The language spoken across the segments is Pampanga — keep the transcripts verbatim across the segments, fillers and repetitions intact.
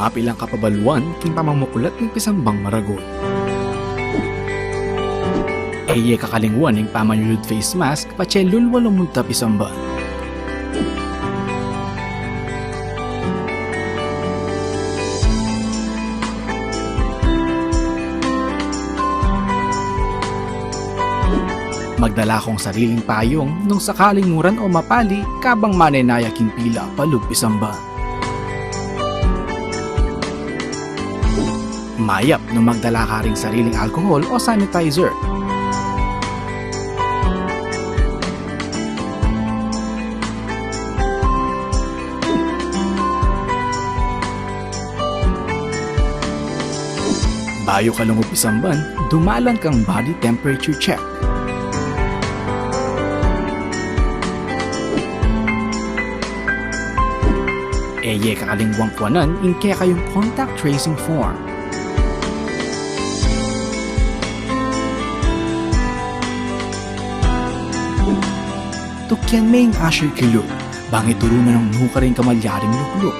Mapilan kapabaluan king pamamuklat ning pisambang maragul. E ye kakalingwan ing pamanyulud face mask patse lulwa lumunta pisamban. Magdala kong sariling payung nung sakaling muran o mapali kabang manenaya king pila palub pisamban. Mayap nung magdala ka ring sariling alcohol o sanitizer. Bayu ka lungub pisamban, dumalan kang body temperature check. E ye kakalingwan kuanan ing kekayung contact tracing form. Tukyan me ing usher kilub, bang ituru na nung nukarin ka malyaring lukluk.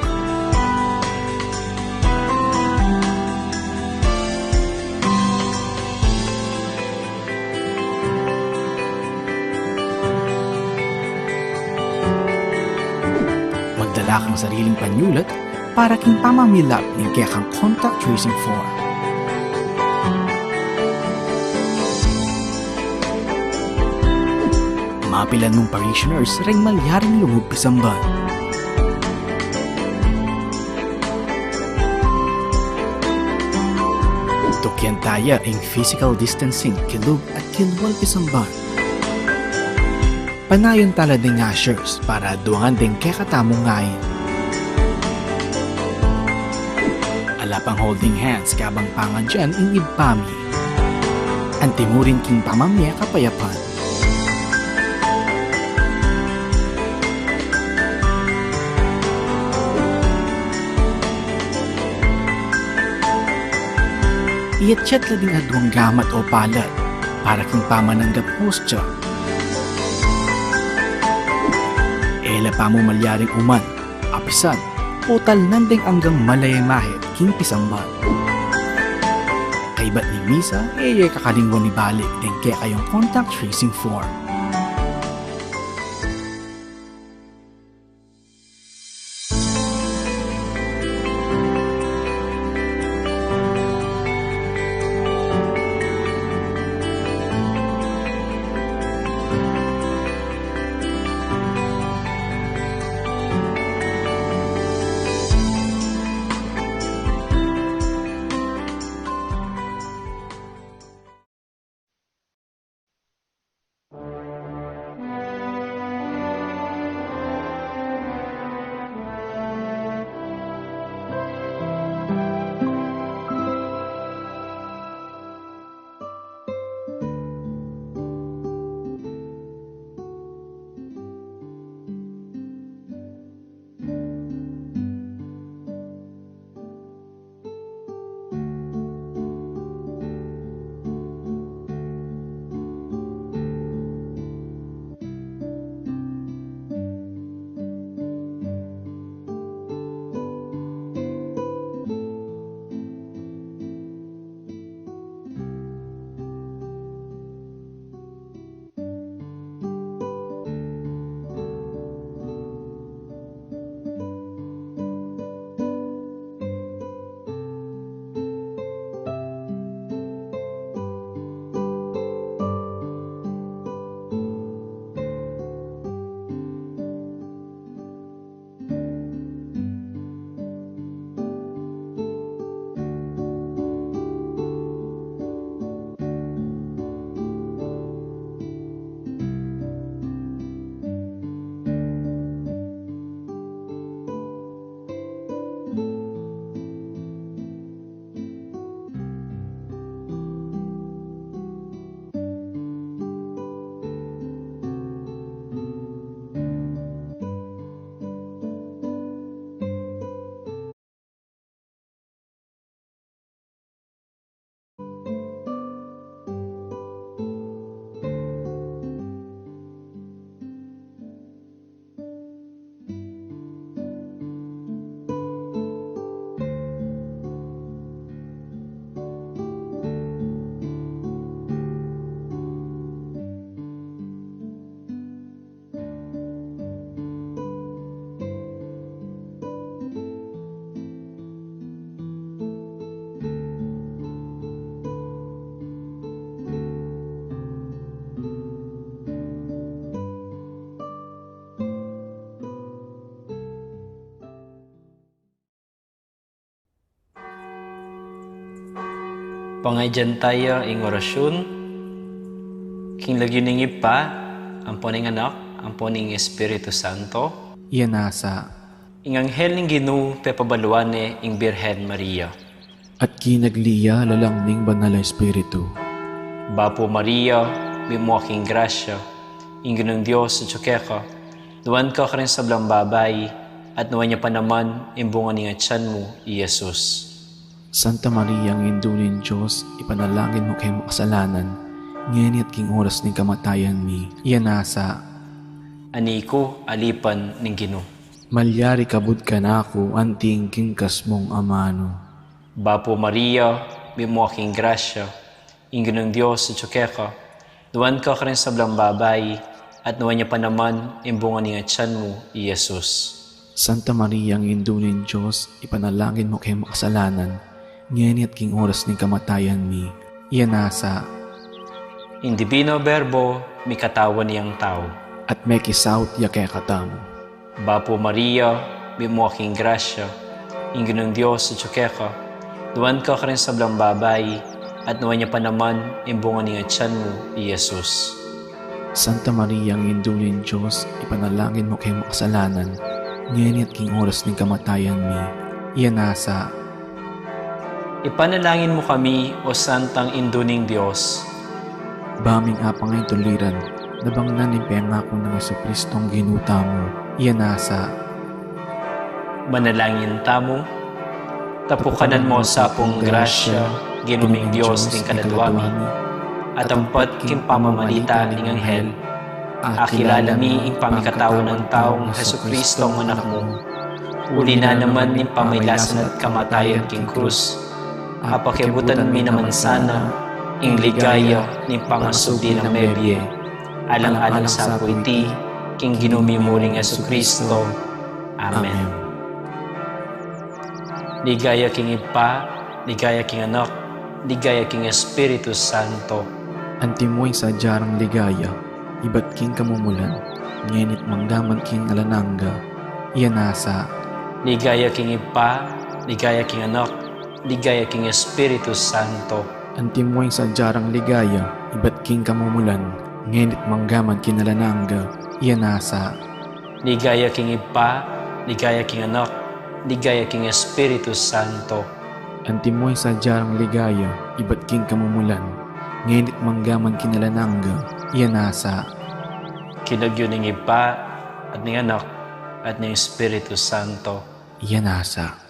Magdala kang sariling panyulat para king pamamilap ning kekang contact tracing form. Mapilan mung parishioners ring malyaring lungub pisamban. Tukyan taya ing physical distancing kilub at kilwal pisamban. Panayan tala ding ushers para duangan ding kekatamung ngain. Ala pang holding hands kabang pangadyan ing ibpa mi. Anti mu rin king pamamie kapayapan. Iyatsyat la ding aduang gamat o palad para king pamananggap hostya. E la pa mu malyaring uman, apisan, o talnan ding anggang malayamahit king pisamban. Kaybat ning misa, e ye kakalingwan ibalik ding kekayung contact tracing form. Pangadian taya ing orasyun. King lagyu ning Ibpa, ampo ning Anak, ampo ning Espiritu Santo. Iya nasa. Ing anghel ning Ginu pepabaluan ne ing Birhen Maria. At kinagli ya lalam ning Banal a Espiritu. Bapu Maria, mitmu ka king grasya, ing Ginung Dios atyu keka, nuan ka karing sablang babai, at nuan ya pa naman ing bunga ning atian mu, i Jesus. Santa Maria, Indu ning Dios, ipanalangin mu keng makasalanan, ngeni at king oras ning kamatayan mi. Iya nasa. Ani ku, alipan ning Ginu. Malyari kabud kanaku anti ing kinkas mung amanu. Bapu Maria, mitmu ka king grasya, ing Ginung Dios atyu keka, nuan ka karing sablang babai, at nuan ya pa naman ing bunga ning atian mu, i Jesus. Santa Maria, Indu ning Dios, ipanalangin mu keng makasalanan, ngeni at king oras ning kamatayan mi. Iya nasa. Ing Divino Verbo, mikatawan yang tau. At mekisaut ya kekatamu. Bapu Maria, mitmu ka king grasya, ing Ginung Dios atyu keka, nuan ka karing sablang babai, at nuan ya pa naman ing bunga ning atian mu, i Jesus. Santa Maria, Indu ning Dios, ipanalangin mu keng makasalanan, ngeni at king oras ning kamatayan mi. Iya nasa. Ipanalangin mu kami, O Santang Indu ning Dios. Ba ming apang ing tuliran, nabangnan ning pengaku nang Jesucristong Ginu tamu. Iya nasa. Manalangin tamu. Tapukanan mu sa pung grasya, Ginu ming Dios ning kaladwa mi, at ampat king pamamalita ning anghel, akilala mi ing pamikatau nang taung Jesucristong Anak mu. Uli na naman ning pamailasan at kamatayan king krus, apakiabutan mi naman sana ing ligaya ning pangasubli nang mebie. Alang-alang sa pu iti, king Ginu mi muring Jesucristo. Amen. Ligaya king Ibpa, ligaya king Anak, ligaya king Espiritu Santo. Antimo ing sadya rang ligaya, ibat king kamumulan, ngeni't manggaman king alang angga. Iya nasa. Ligaya king Ibpa, ligaya king Anak, ligaya king Espiritu Santo. Antimo ing sadya rang ligaya, ibat king kamumulan, ngeni't manggaman king alang angga. Iya nasa. Ligaya king Ibpa, ligaya king Anak, ligaya king Espiritu Santo. Antimo ing sadya rang ligaya, ibat king kamumulan, ngeni't manggaman king alang angga. Iya nasa. King lagyu ning Ibpa, at ning Anak, at ning Espiritu Santo. Iya nasa.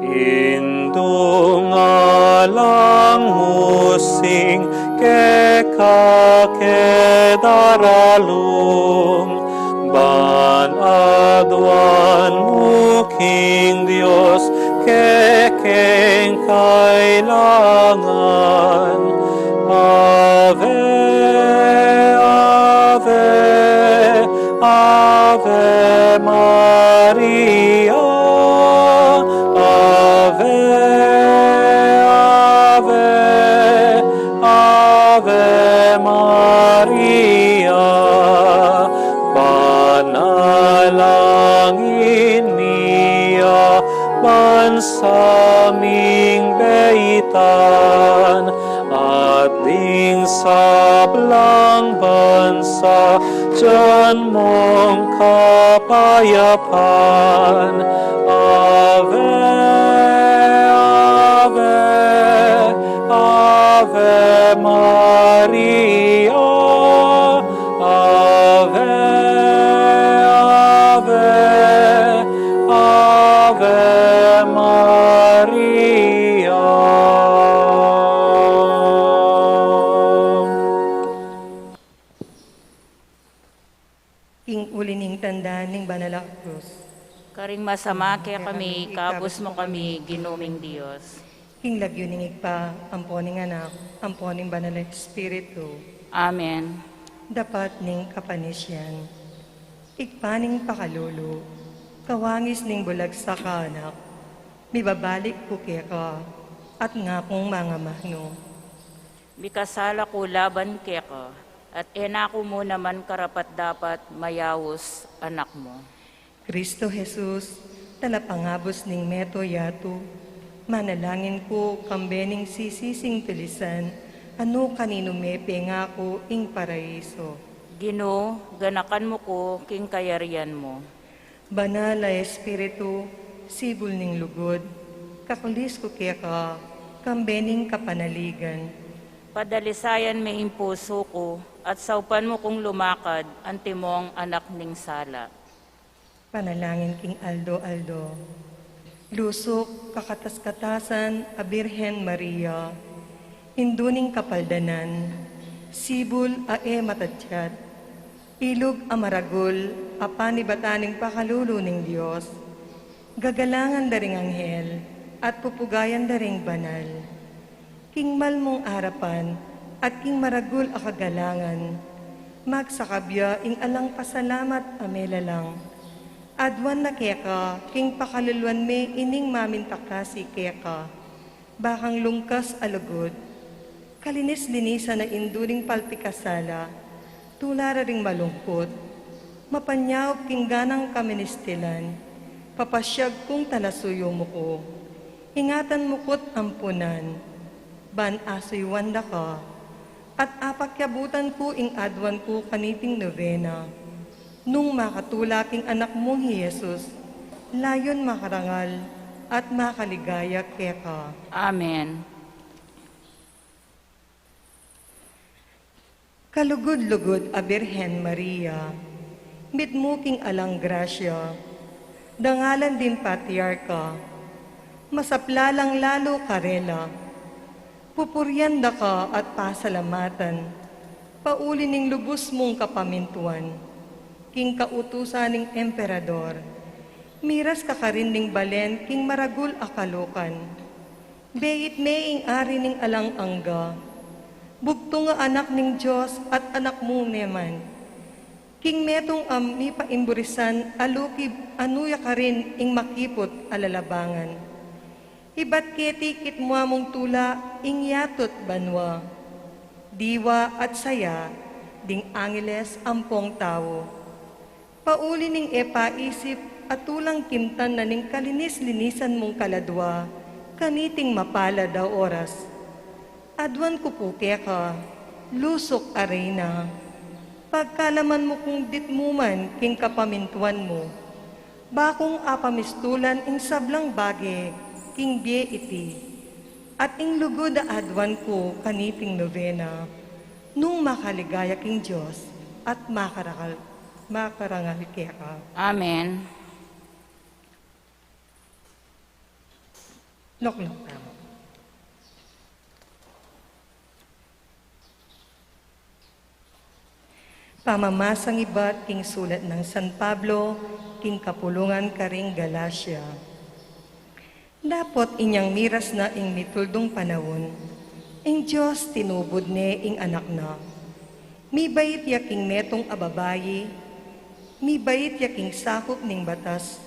Indung alang mu sing keka ke daralung, ban aduan mu king Dios kekeng kailangan. Ave, Ave, Ave Maria, Ave, Ave, Ave Maria, panalangin mi ya bansa ming beitan, at ding sablang bansa, dian mung kapayapan. Ave, Ave, Ave Maria, Ave, Ave, Ave Maria. King uli ning tanda ning banal a krus. Karing masama kekami, ikabus mu kami, Ginu ming Dios. King lagyu ning Ibpa, ampo ning Anak, ampo ning Banal a Espiritu. Amen. Dapat ning kapanisian. Ibpa ning pakalulu, kawangis ning bulag saka anak, mibabalik ku keka At ngakung mangamanu. Mikasala ku laban keka, at e na ku mu naman karapat-dapat mayaus anak mu. Kristo Jesus, talapangabus ning meto yatu, manalangin ku kambe ning sisising tulisan, a nu kaninu me pengaku ing paraiso. Ginu, ganakan mu ku king kayarian mu. Banal a Espiritu, sibul ning lugud, kakulis ku keka, kambe ning kapanaligan. Padalisayan me ing pusu ku, at saupan mu kung lumakad antimong anak ning sala. Panalangin king aldo-aldo. Lusuk kakatas-katasan a Birhen Maria, Indu ning kapaldanan, sibul a e matadyat, ilug a maragul a panibatan ning pakalulu ning Dios, gagalangan da ring anghel, at pupugayan da ring banal. King mal mung arapan at king maragul a kagalangan, magsakab ya ing alang pasalamat a melalang. Aduan na keka king pakaluluan me ining mamintakasi keka, bakang lungkas a lugud. Kalinis-linisan a Indu ning palpikasala, tula ra ring malungkut, mapanyaup king ganang kaministilan, papasyag kung talasuyu mu ku. Ingatan mu ku't ampunan, ban asuyuan da ka, at apakyabutan ku ing aduan ku kaniting novena. Nung makatula king anak mung hi Jesus, layun makarangal at makaligaya keka. Amen. Kalugud-lugud a Birhen Maria, mitmu king alang grasya, dangalan ding patriarka, masapla lang lalu karela, pupurian da ka at pasalamatan, pauli ning lubus mung kapamintuan, king kautusan ning emperador, miras ka karin ning balen king maragul a kalukan. Beit me ing Ari ning alang angga, bugtung a Anak ning Dios at Anak mu ne man. King metung a mipaimburisan a lukib, anu ya karin ing makiput a lalabangan. Ibat keti kitmu mung tula ing yatu't banua, diwa at saya ding angeles ampong tau. Pauli ning e paisip a tulang kimtan na ning kalinis-linisan mung kaladua, kaniting mapalad a oras. Aduan ku pu keka, lusuk a Reyna, pagkalaman mu kung ditmu man king kapamintuan mu, ba kung apamistulan ing sablang bage king bie iti, at ing lugud a aduan ku kaniting novena, nung makaligaya king Dios at makarakal Makarangal keka. Amen. Lukluk tamu. Pamamasang ibat king sulat nang San Pablo king kapulungan karing Galacia. Dapot inyang miras na ing mituldung panaun, ing Dios tinubud ne ing Anak na. Mibait ya king metung a babai, mibait ya king sakup ning batas,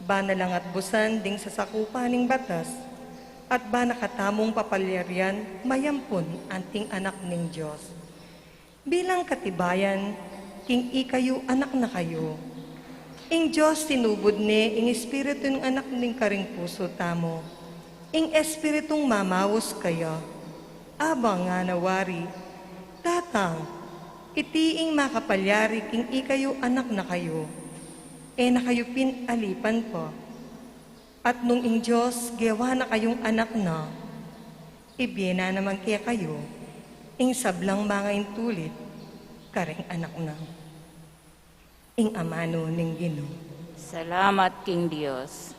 ba na lang atbusan ding sasakupan ning batas, at ba na katamung papalyarian mayampun anting Anak ning Dios. Bilang katibayan, king ikayu anak na kayu. Ing Dios tinubud ne ing Espiritu ning Anak ning karing pusu tamu. Ing Espiritung mamaus kaya. Abang ngana wari, Tatang, iti ing makapalyari king ikayu anak na kayu. E na kayu pin alipan pa. At nung ing Dios gewa na kayung anak na, ibie na naman kekayu ing sablang mangaintulit karing anak na. Ing amanu ning Ginu. Salamat king Dios.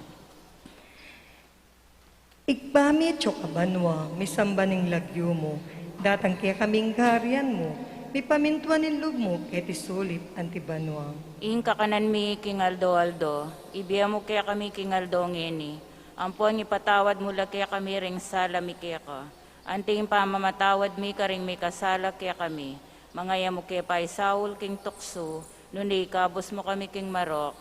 Ibpa mi atsu ka banua, misamban ing lagyu mu, datang kekami ing kaharian mu, mipamintuan ing lub mu keti sulip anti banua. Ing kakanan mi king aldo-aldo, ibie mu kekami king aldo ngeni. Ampon ipatawad mu la kekami ring sala mi keka, anti ing pamamatawad mi karing mikasala kekami. Manga e mu ke paisaul king tuksu, nune ikabus mu kami king marok.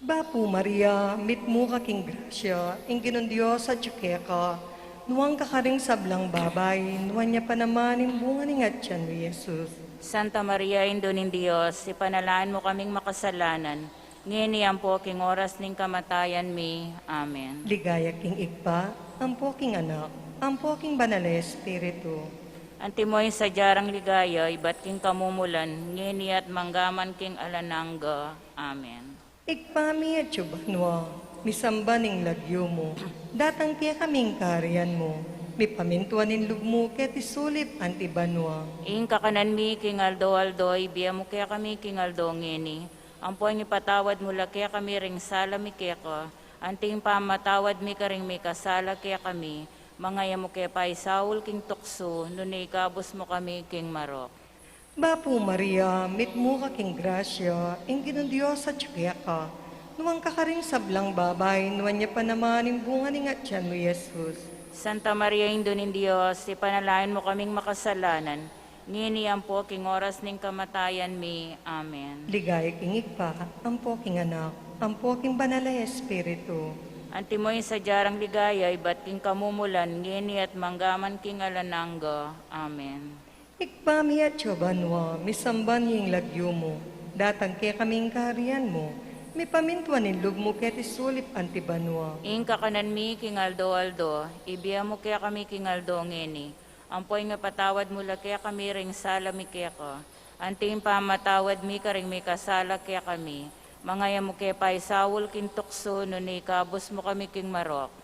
Bapu Maria, mitmu ka king grasya, ing Ginung Dios atsu keka. Nuan ka karing sablang babai, nuan ya pa naman ing bunga ning atian mu, Jesus. Santa Maria, Indu ning Dios, ipanalangin mu kaming makasalanan, ngeni ampo king oras ning kamatayan mi. Amen. Ligaya king Ibpa, ampo king Anak, ampo king Banal a Espiritu. Antimo ing sadya rang ligaya, ibat king kamumulan, ngeni at mangga man king alang angga. Amen. Ibpa mi atsu ka banua, misamban ing lagyu mu, datang kekami ing kayarian mu, mipamintuan ing lub mu keti sulip anti banua. Ing kakanan mi king aldo-aldo, ibie mu kekami king aldo ngeni, ampo ing ipatawad mu la kekami ring sala mi keka, anti ing pamamatawad mi karing mikasala kekami, manga e mu ke paisaul king tuksu, nune ikabus mu kami king marok. Bapu Maria, mitmu ka king grasya, ing Ginung Dios atsu keka. Nuan ka karing sablang babai, nuan ya pa naman ing bunga ning atian mu, Jesus. Santa Maria, Indu ning Dios, ipanalangin mu kaming makasalanan, ngeni ampo king oras ning kamatayan mi. Amen. Ligaya king Ibpa, ampo king Anak, ampo king Banal a Espiritu. Antimo ing sadya rang ligaya, ibat king kamumulan, ngeni at mangga man king alang angga. Amen. Ibpa mi atsu ka banua, misamban ya ing lagyu mu, datang kekami ing kayarian mu, mipamintuan ing lub mu keti sulip anti banua. Ing kakanan mi king aldo-aldo, ibie mu kekami king aldo ngeni, ampo ing ipatawad mu la kekami ring sala mi keka, anti ing pamamatawad mi karing mikasala kekami, manga e mu ke paisaul king tuksu, nune ikabus mu kami king marok.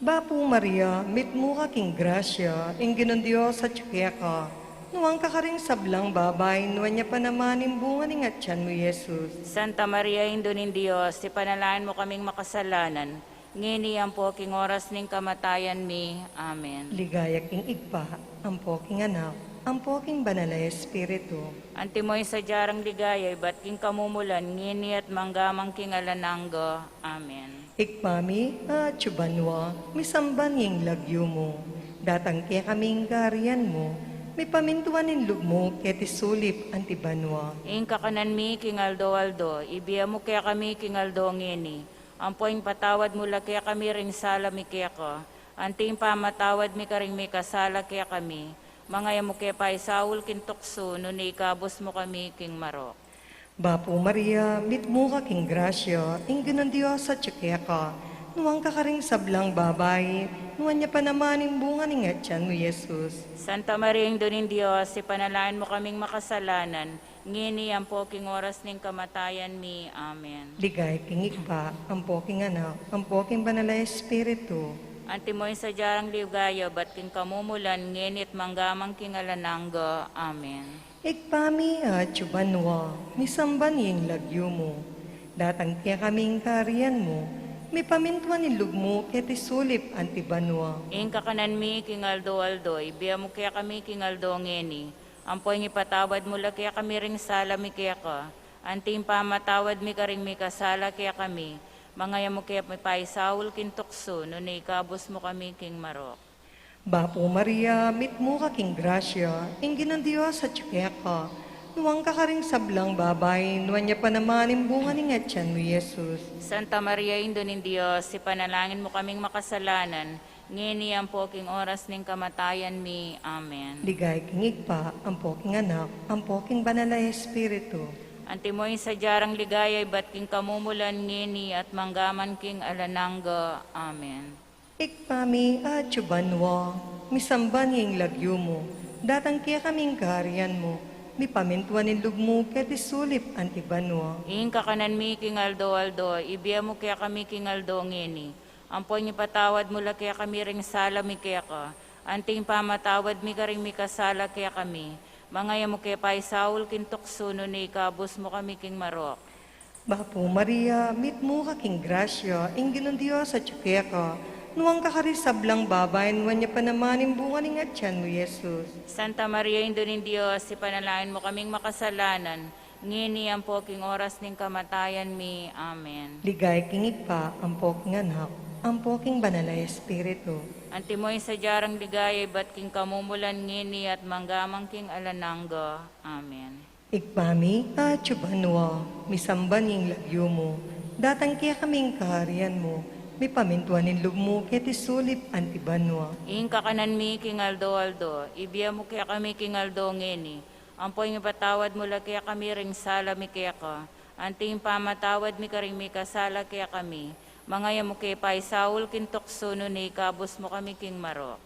Bapu Maria, mitmu ka king grasya, ing Ginung Dios atsu keka. Nuan ka karing sablang babai, nuan ya pa naman ing bunga ning atian mu, Jesus. Santa Maria, Indu ning Dios, ipanalangin mu kaming makasalanan, ngeni ampo king oras ning kamatayan mi. Amen. Ligaya king Ibpa, ampo king Anak, ampo king Banal a Espiritu. Antimo ing sadya rang ligaya, ibat king kamumulan, ngeni at mangga man king alang angga. Amen. Ibpa mi, atsu ka banua, misamban ya ing lagyu mu. Datang kekami ing kayarian mu, mipamintuan ing lub mu keti sulip anti banua. Ing kakanan mi king aldo-aldo, ibie mu kekami king aldo ngeni, ampo ing patawad mu la kekami ring sala mi keka, anti ing pamamatawad mi karing mikasala kekami, manga e mu ke paisaul king tuksu, nune ikabus mu kami king marok. Bapu Maria, mitmu ka king grasya, ing Ginung Dios atsu keka. Nuan ka karing sablang babai, nuan ya pa naman ing bunga ning atian mu, Jesus. Santa Maria, Indu ning Dios, ipanalangin mu kaming makasalanan, ngeni ampo king oras ning kamatayan mi. Amen. Ligaya king Ibpa, ampo king Anak, ampo king Banal a Espiritu. Antimo ing sadya rang ligaya, ibat king kamumulan, ngeni at mangga man king alang angga. Amen. Ibpa mi atsu ka banua, misamban ya ing lagyu mu. Datang kekami ing kayarian mu, mipamintuan ing lub mu keti sulip anti banua. Ing kakanan mi king aldo-aldo, ibie mu kekami king aldo ngeni, ampo ing ipatawad mu la kekami ring sala mi keka, anti ing pamamatawad mi karing mikasala kekami, manga e mu ke paisaul king tuksu, nune ikabus mu kami king marok. Bapu Maria, mitmu ka king grasya, ing Ginung Dios atsu keka. Nuan ka karing sablang babai, nuan ya pa naman ing bunga ning atian mu, Jesus. Santa Maria, Indu ning Dios, ipanalangin mu kaming makasalanan, ngeni ampo king oras ning kamatayan mi. Amen. Ligaya king Ibpa, ampo king Anak, ampo king Banal a Espiritu. Antimo ing sadya rang ligaya, ibat king kamumulan, ngeni at mangga man king alang angga. Amen. Ibpa mi atsu ka banua, misamban ya ing lagyu mu, datang kekami ing kayarian mu, mipamintuan ing lub mu keti sulip anti banua. Ing kakanan mi king aldo-aldo, ibie mu kekami king aldo ngeni, ampo ing ipatawad mu la kekami ring sala mi keka, anti ing pamamatawad mi karing mikasala kekami, manga e mu ke paisaul king tuksu, nune ikabus mu kami king marok. Bapu Maria, mitmu ka king grasya, ing Ginung Dios atsu keka. Nuan ka karing sablang babai, nuan ya pa naman ing bunga ning atian mu, Jesus. Santa Maria, Indu ning Dios, ipanalangin mu kaming makasalanan, ngeni ampo king oras ning kamatayan mi. Amen. Ligaya king Ibpa, ampo king Anak, ampo king Banal a Espiritu. Antimo ing sadya rang ligaya, ibat king kamumulan, ngeni at mangga man king alang angga. Amen. Ibpa mi atsu ka banua, misamban ya ing lagyu mu, datang kekami ing kayarian mu, Mipamintuan ing lub mu keti sulip anti banua. Ing kakanan mi king aldo-aldo, ibie mu kekami king aldo ngeni. Ampo ipatawad mu la kekami ring sala mi keka, anti ing pamatawad mi karing mikasala kekami. Manga e mu ke paisaul king tuksu, nune ikabus mu kami king marok.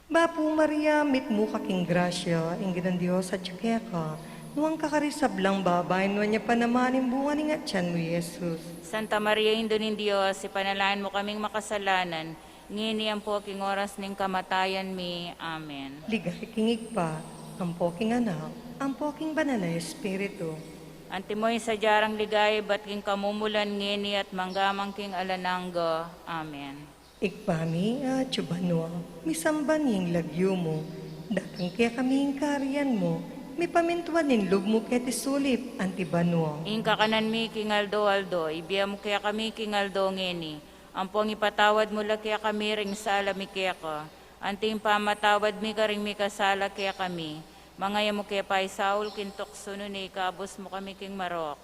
Bapu Maria, mitmu ka king grasya, ing Ginung Dios atyu keka. Nuan ka karing sablang babai, nuan ya pa naman ing bunga ning atian mu, Jesus. Santa Maria, Indu ning Dios, ipanalangin mu kaming makasalanan, ngeni ampo king oras ning kamatayan mi. Amen. Ligaya king Ibpa, ampo king Anak, ampo king Banal a Espiritu. Antimo ing sadya rang ligaya ibat king kamumulan, ngeni at mangga man king alang angga. Amen. Ibpa mi, atsu ka banua, misamban ya ing lagyu mu, datang kekami ing kayarian mu, mipamintuan ing lub mu keti sulip anti banua. Ing kakanan mi king aldo-aldo, ibie mu kekami king aldo ngeni. Ampong ipatawad mu la kekami ring sala mi keka, anti ing pamatawad mi karing mikasala kekami. Manga e mu ke paisaul king tuksu, nune ikabus mu kami king marok.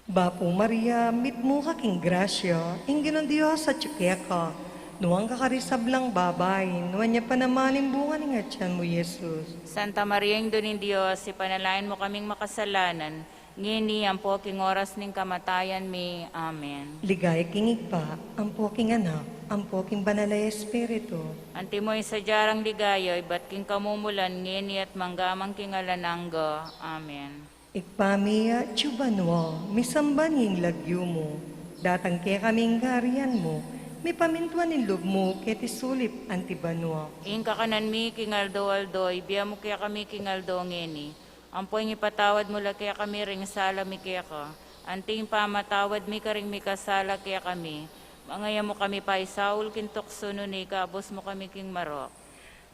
Bapu Maria, mitmu ka king grasya, ing Ginung Dios atyu keka. Nuan ka karing sablang babai, nuan ya pa naman ing bunga ning atian mu, Jesus. Santa Maria, Indu ning Dios, ipanalangin mu kaming makasalanan, ngeni ampo king oras ning kamatayan mi. Amen. Ligaya king Ibpa, ampo king Anak, ampo king Banal a Espiritu. Antimo ing sadya rang ligaya ibat king kamumulan, ngeni at mangga man king alang angga. Amen. Ibpa mi, atsu ka banua, misamban ya ing lagyu mu, datang kekami ing kayarian mu, mipamintuan ing lub mu keti sulip anti banua. Ing kakanan mi king aldo-aldo, ibie mu kekami king aldo ngeni. Ampong ipatawad mu la kekami ring sala mi keka, anti ing pamatawad mi karing mikasala kekami. Manga e mu kami paisaul king tuksu, nune ikabus mu kami king marok.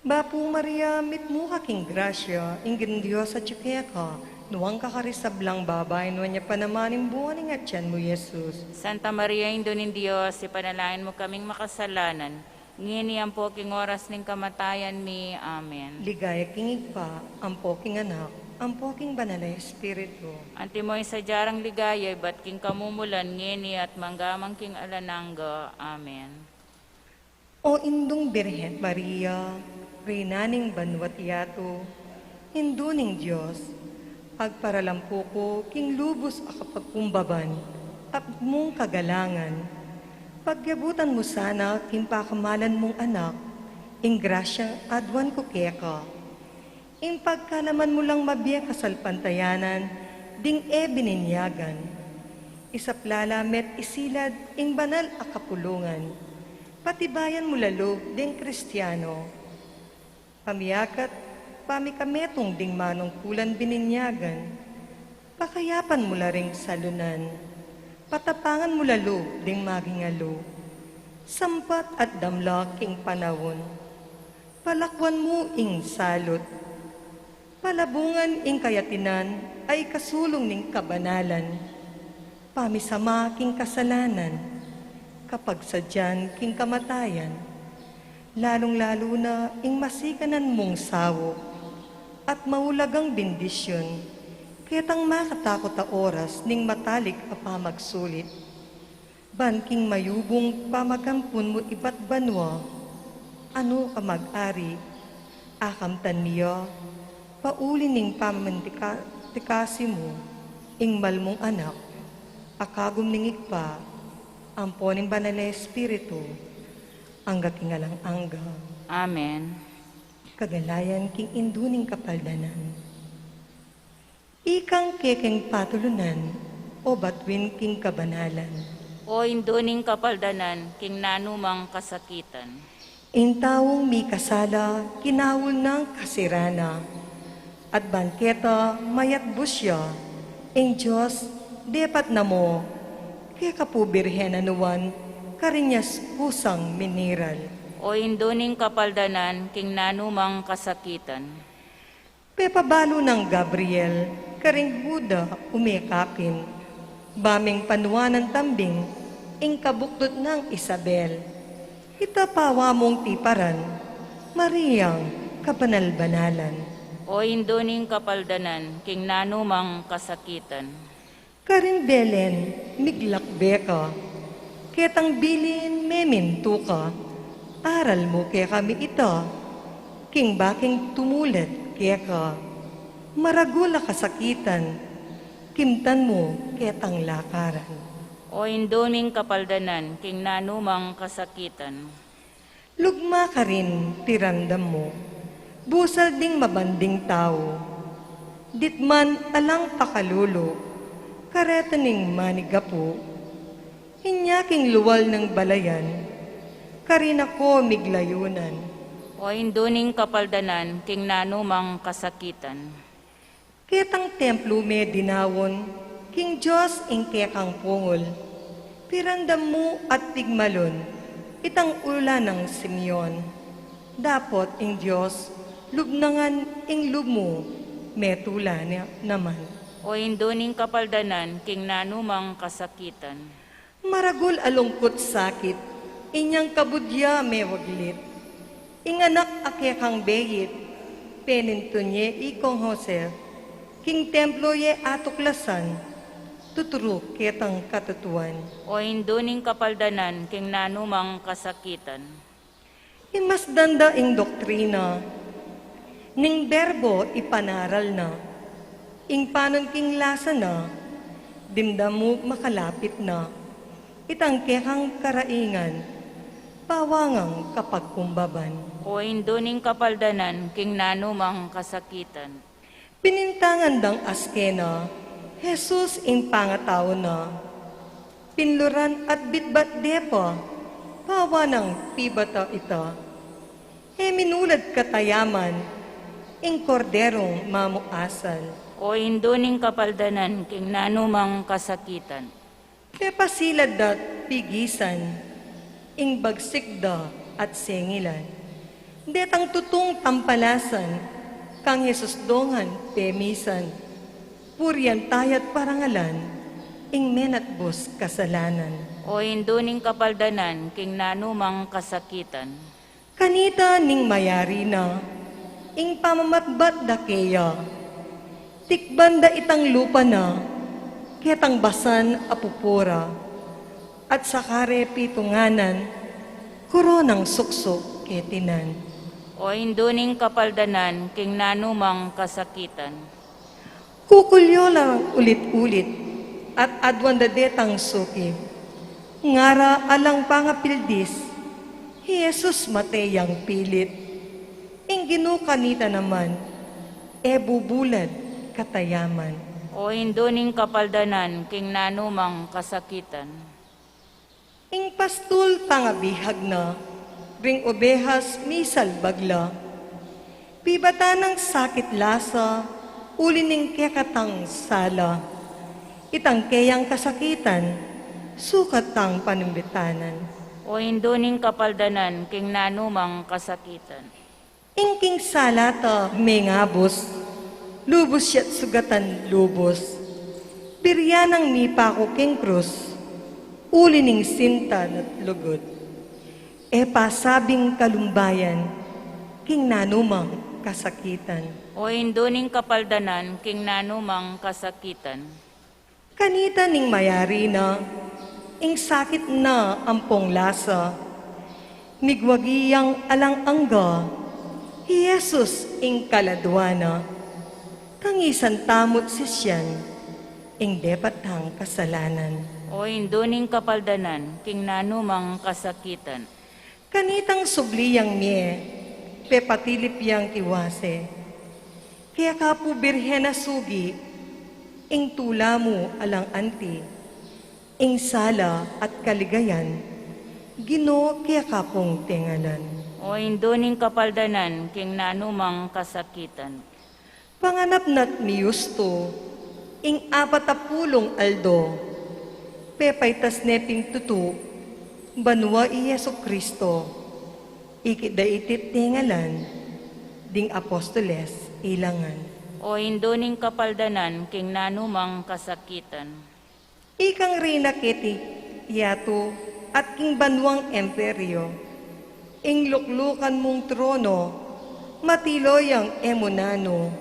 Bapu Maria, mitmu ka king grasya, ing Ginung Dios atyu keka. Nuan ka karing sablang babai, nuan ya pa naman ing bunga ning atian mu, Jesus. Santa Maria, Indu ning Dios, ipanalangin mu kaming makasalanan, ngeni ampo king oras ning kamatayan mi. Amen. Ligaya king Ibpa, ampo king Anak, ampo king Banal a Espiritu. Antimo ing sadya rang ligaya ibat king kamumulan, ngeni at mangga man king alang angga. Amen. O Indung Birhen Maria, Reyna ning banua't yatu, Indu ning Dios, agparalampu ku king lubus a kapagkumbaban at mung kagalangan. Pagyabutan mu sana king pakamalan mung Anak ing grasyang aduan ku keka. Ing pagkalaman mu lang mabie kasalpantayanan ding e bininyagan. Isapla la me't isilad ing banal a kapulungan. Patibayan mu la lub ding Kristiano. Pamiakat, pamikametung ding manungkulan bininyagan. Pakayapan mu la ring salunan. Patapangan mu la lub ding magingalu. Sampat at damla king panaun. Palakwan mu ing salut. Palabungan ing kayatinan a ikasulung ning kabanalan. Pamisama king kasalanan. Kapagsadyan king kamatayan. Lalung-lalu na ing masikanan mung saup at maulagang bendisyun, ketang makatakut a oras ning matalik a pamagsulit. Ban king mayubung pamagampun mu ibat banua, anu ka mag-ari, akamtan mi ya, pauli ning pamintika-, tikasi mu, ing mal mung Anak, a kagum ning Ibpa, ampo ning Banal a Espiritu, angga king alang angga. Amen. Kagalayan king Indu ning Kapaldanan. Ikang kekeng patulunan, o batuin king kabanalan. O Indu ning Kapaldanan, king nanumang kasakitan. Ing taung mikasala, kinaul nang kasirana. At ban keta mayatbus ya, ing Dios, depat na mu, keka pu Birhen a nuan, karin ya kusang miniral. O Indu ning Kapaldanan, king nanumang kasakitan. Pepabalu nang Gabriel, karing Juda umekapin, baming panuanan tambing, ing kabuktut nang Isabel. Ita pawa mung tiparan, Mariang kabanal-banalan. O Indu ning Kapaldanan, king nanumang kasakitan. Karing Belen, miglakbe ka. Ketang bilin memintu ka, aral mu kekami ita, king baking tumulad keka, maragul a kasakitan, kimtan mu ketang lakaran. O Indu ning kapaldanan, king nanumang kasakitan. Lugma karin piramdam mu, busal ding mabanding tau, ditman alang pakalulu, kareto ning manigapu, inya king lual nang balayan, karin ako miglayunan. O Indu ning kapaldanan, king nanumang kasakitan. Ketang templu me dinawun, king Dios ing kekang pungul, piramdam mu at pigmalun, itang ula nang Simeon. Dapot ing Dios, lub na ngan ing lub mu, metula na naman. O Indu ning kapaldanan, king nanumang kasakitan. Maragul a lungkut sakit, inyang kabud ya mewaglit. Ing anak a kekang beit, penintun ye ikong Jose, king templo ye atuklasan, tuturu ketang katutuan. O Indu ning kapaldanan, king nanumang kasakitan. Imasdan da ing doktrina, ning berbo ipanaral na, ing panun king lasa na, dimdam mu makalapit na, itang kekang karaingan, bawangang kapagkumbaban. O Indu ning kapaldanan, king nanumang kasakitan. Binintangan dang askena, Jesus ing pangatau na. Pinluran at bitbat de pa, bawa nang pibata ita. E minulad katayaman, ing korderong mamuasal. O Indu ning kapaldanan, king nanumang kasakitan. Pepasilad da't pigisan, ing bagsik da at sengilan. Detang tutung tampalasan, kang Jesus dongan pemisan. Purian taya't parangalan, ing menatbus kasalanan. O Indu ning kapaldanan, king nanumang kasakitan. Kanita ning mayari na, ing pamamatbat da keya. Tikban da itang lupa na, ketang basan a pupura, at sa kare pitunganan, koronang suksuk ketinan. O Indu ning kapaldanan, king nanumang kasakitan. Kukulyo lang ulit-ulit at aduan da detang suki. Ngara alang pangapildis, hi Jesus mate yang pilit. Ing Ginu kanita naman, e bubulad katayaman. O Indu ning kapaldanan, king nanumang kasakitan. Ing pastul pangabihag na, ring obehas misalbag la. Bibatan nang sakit lasa, uli ning kekatang sala. Itang keyang kasakitan, sukat tang panumbitanan. O Indu ning kapaldanan, king nanumang kasakitan. Ing king sala ta mengabus, lubus ya't sugatan lubus. Biryan nang mipaku king krus, uli ning sinta na't lugud. E pasabing kalumbayan, king nanumang kasakitan. O Indu ning kapaldanan, king nanumang kasakitan. Kanita ning mayari na, ing sakit na ampong lasa. Migwagi yang alang angga, hi Jesus ing kaladua na. Kangisan tamu't sisyan, ing depat tang kasalanan. O Indu ning kapaldanan, king nanumang kasakitan. Kanitang subli yang mie, pepatilip yang kiwase. Keka pu Birhen a sugi, ing tula mu alang anti, ing sala at kaligayan, Ginu keka pung tenganan. O Indu ning kapaldanan, king nanumang kasakitan. Panganap na't miyustu, ing apat a pulung aldo, pepaitas ne pin tutu, banua i Jesu Kristo, ikit da iti't tengalan, ding apostoles ilangan. O Indu ning kapaldanan, king nanumang kasakitan. Ikang reyna keti yatu at king banuang emperyo, ing luklukan mung trono, matilo yang e mu nanu,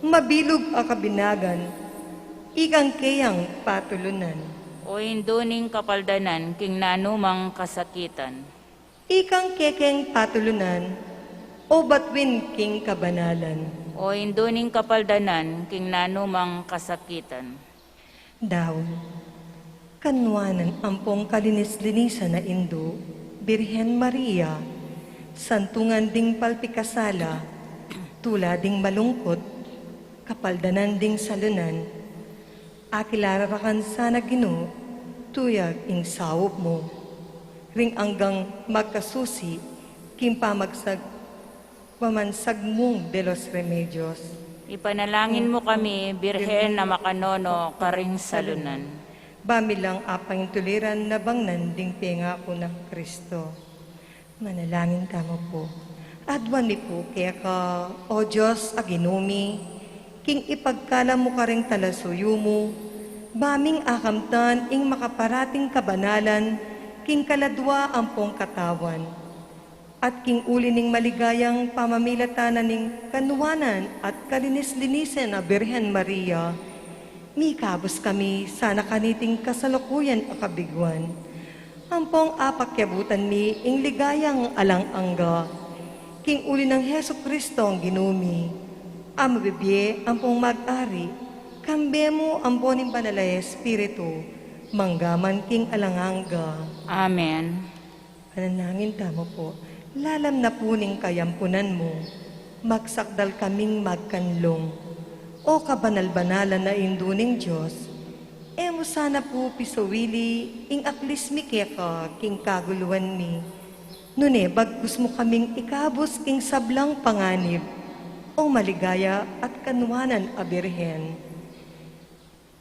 mabilug a kabinagan, ikang keyang patulunan. O Indu ning kapaldanan, king nanumang kasakitan. Ikang kekeng patulunan, o batuin king kabanalan. O Indu ning kapaldanan, king nanumang kasakitan. Daun, kanuanan ampong kalinis-linisan a Indu, Birhen Maria, santungan ding palpikasala, tula ding malungkut, kapaldanan ding salunan, akilala ra kang sana Ginu, tuyag ing saup mu. Ring anggang magkasusi, king pamagsag, pamansag mung de los Remedios. Ipanalangin mu kami, Birhen a makanono karing salunan. Ba mi lang apangintuliran na bangnan ding pengaku nang Kristo. Manalangin tamu pu. Aduan mi pu keka, O Dios a Ginu mi, king ipagkalam mu karing talasuyu mu, ba ming akamtan ing makaparating kabanalan, king kaladua ampong katawan. At king uli ning maligayang pamamilatan na ning kanuanan at kalinis-linisan a Birhen Maria, mikabus kami sana kaniting kasalukuyan a kabiguan. Ampong apakyabutan mi ing ligayang alang angga. King uli nang Jesucristo a Ginu mi, a mabibie ampong mag-ari, kambe mu ampo ning Banal a Espiritu, mangga man king alang angga. Amen. Panalangin tamu pu. Lalam na pu ning kayampunan mu, magsakdal kaming magkanlung. O kabanal-banalan a Indu ning Dios, e mu sana pu pisawili ing aklis mi keka king kaguluan mi. Nune bagkus mu kaming ikabus king sablang panganib, O maligaya at kanuanan a Birhen.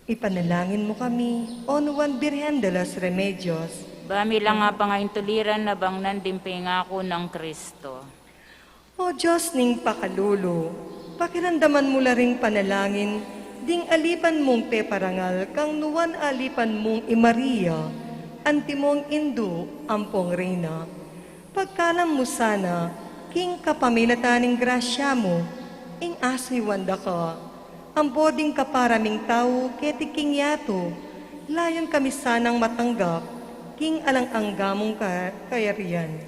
Ipanalangin mu kami, O Nuan Birhen de los Remedios. Ba mi lang apangintuliran na bangnan ding pengaku nang Kristo. O Dios ning pakalulu, pakiramdaman mu la ring panalangin ding alipan mung peparangal kang nuan alipan mung i Maria, antimong Indu ampong Reyna. Pagkalam mu sana, king kapamilatan ning grasya mu, ing asuyuan da ka, ampo ding kapara ming tau keti king yatu, layun kami sanang matanggap king alang angga mung ka-, kayarian.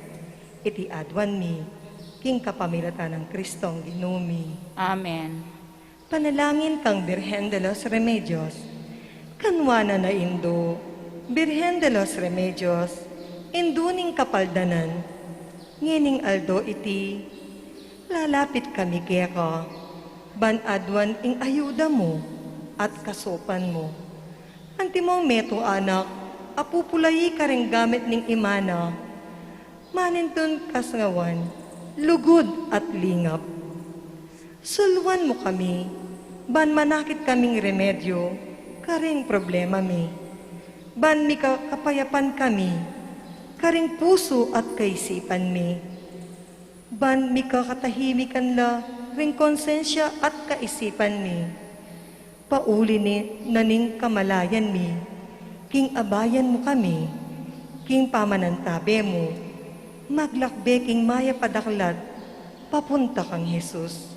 Iti aduan mi, king kapamilatan nang Kristong Ginu mi. Amen. Panalangin kang Birhen de los Remedios. Kanuanan a Indu, Birhen de los Remedios, Indu ning kapaldanan. Ngening aldo iti, lalapit kami keka, ban aduan ing ayuda mu at kasupan mu. Antimong metung anak a pupulayi karing gamit ning ima na, manintun kasngawan, lugud at lingap. Suluan mu kami, ban manakit kaming remedyu karing problema mi. Ban mika kapayapan kami karing pusu at kaisipan mi. Ban mika katahimikan la ring konsensya at kaisipan mi. Pauli ni na ning kamalayan mi, king abayan mu kami, king pamanantabe mu, maglakbe king mayap a daklat, papunta kang Jesus.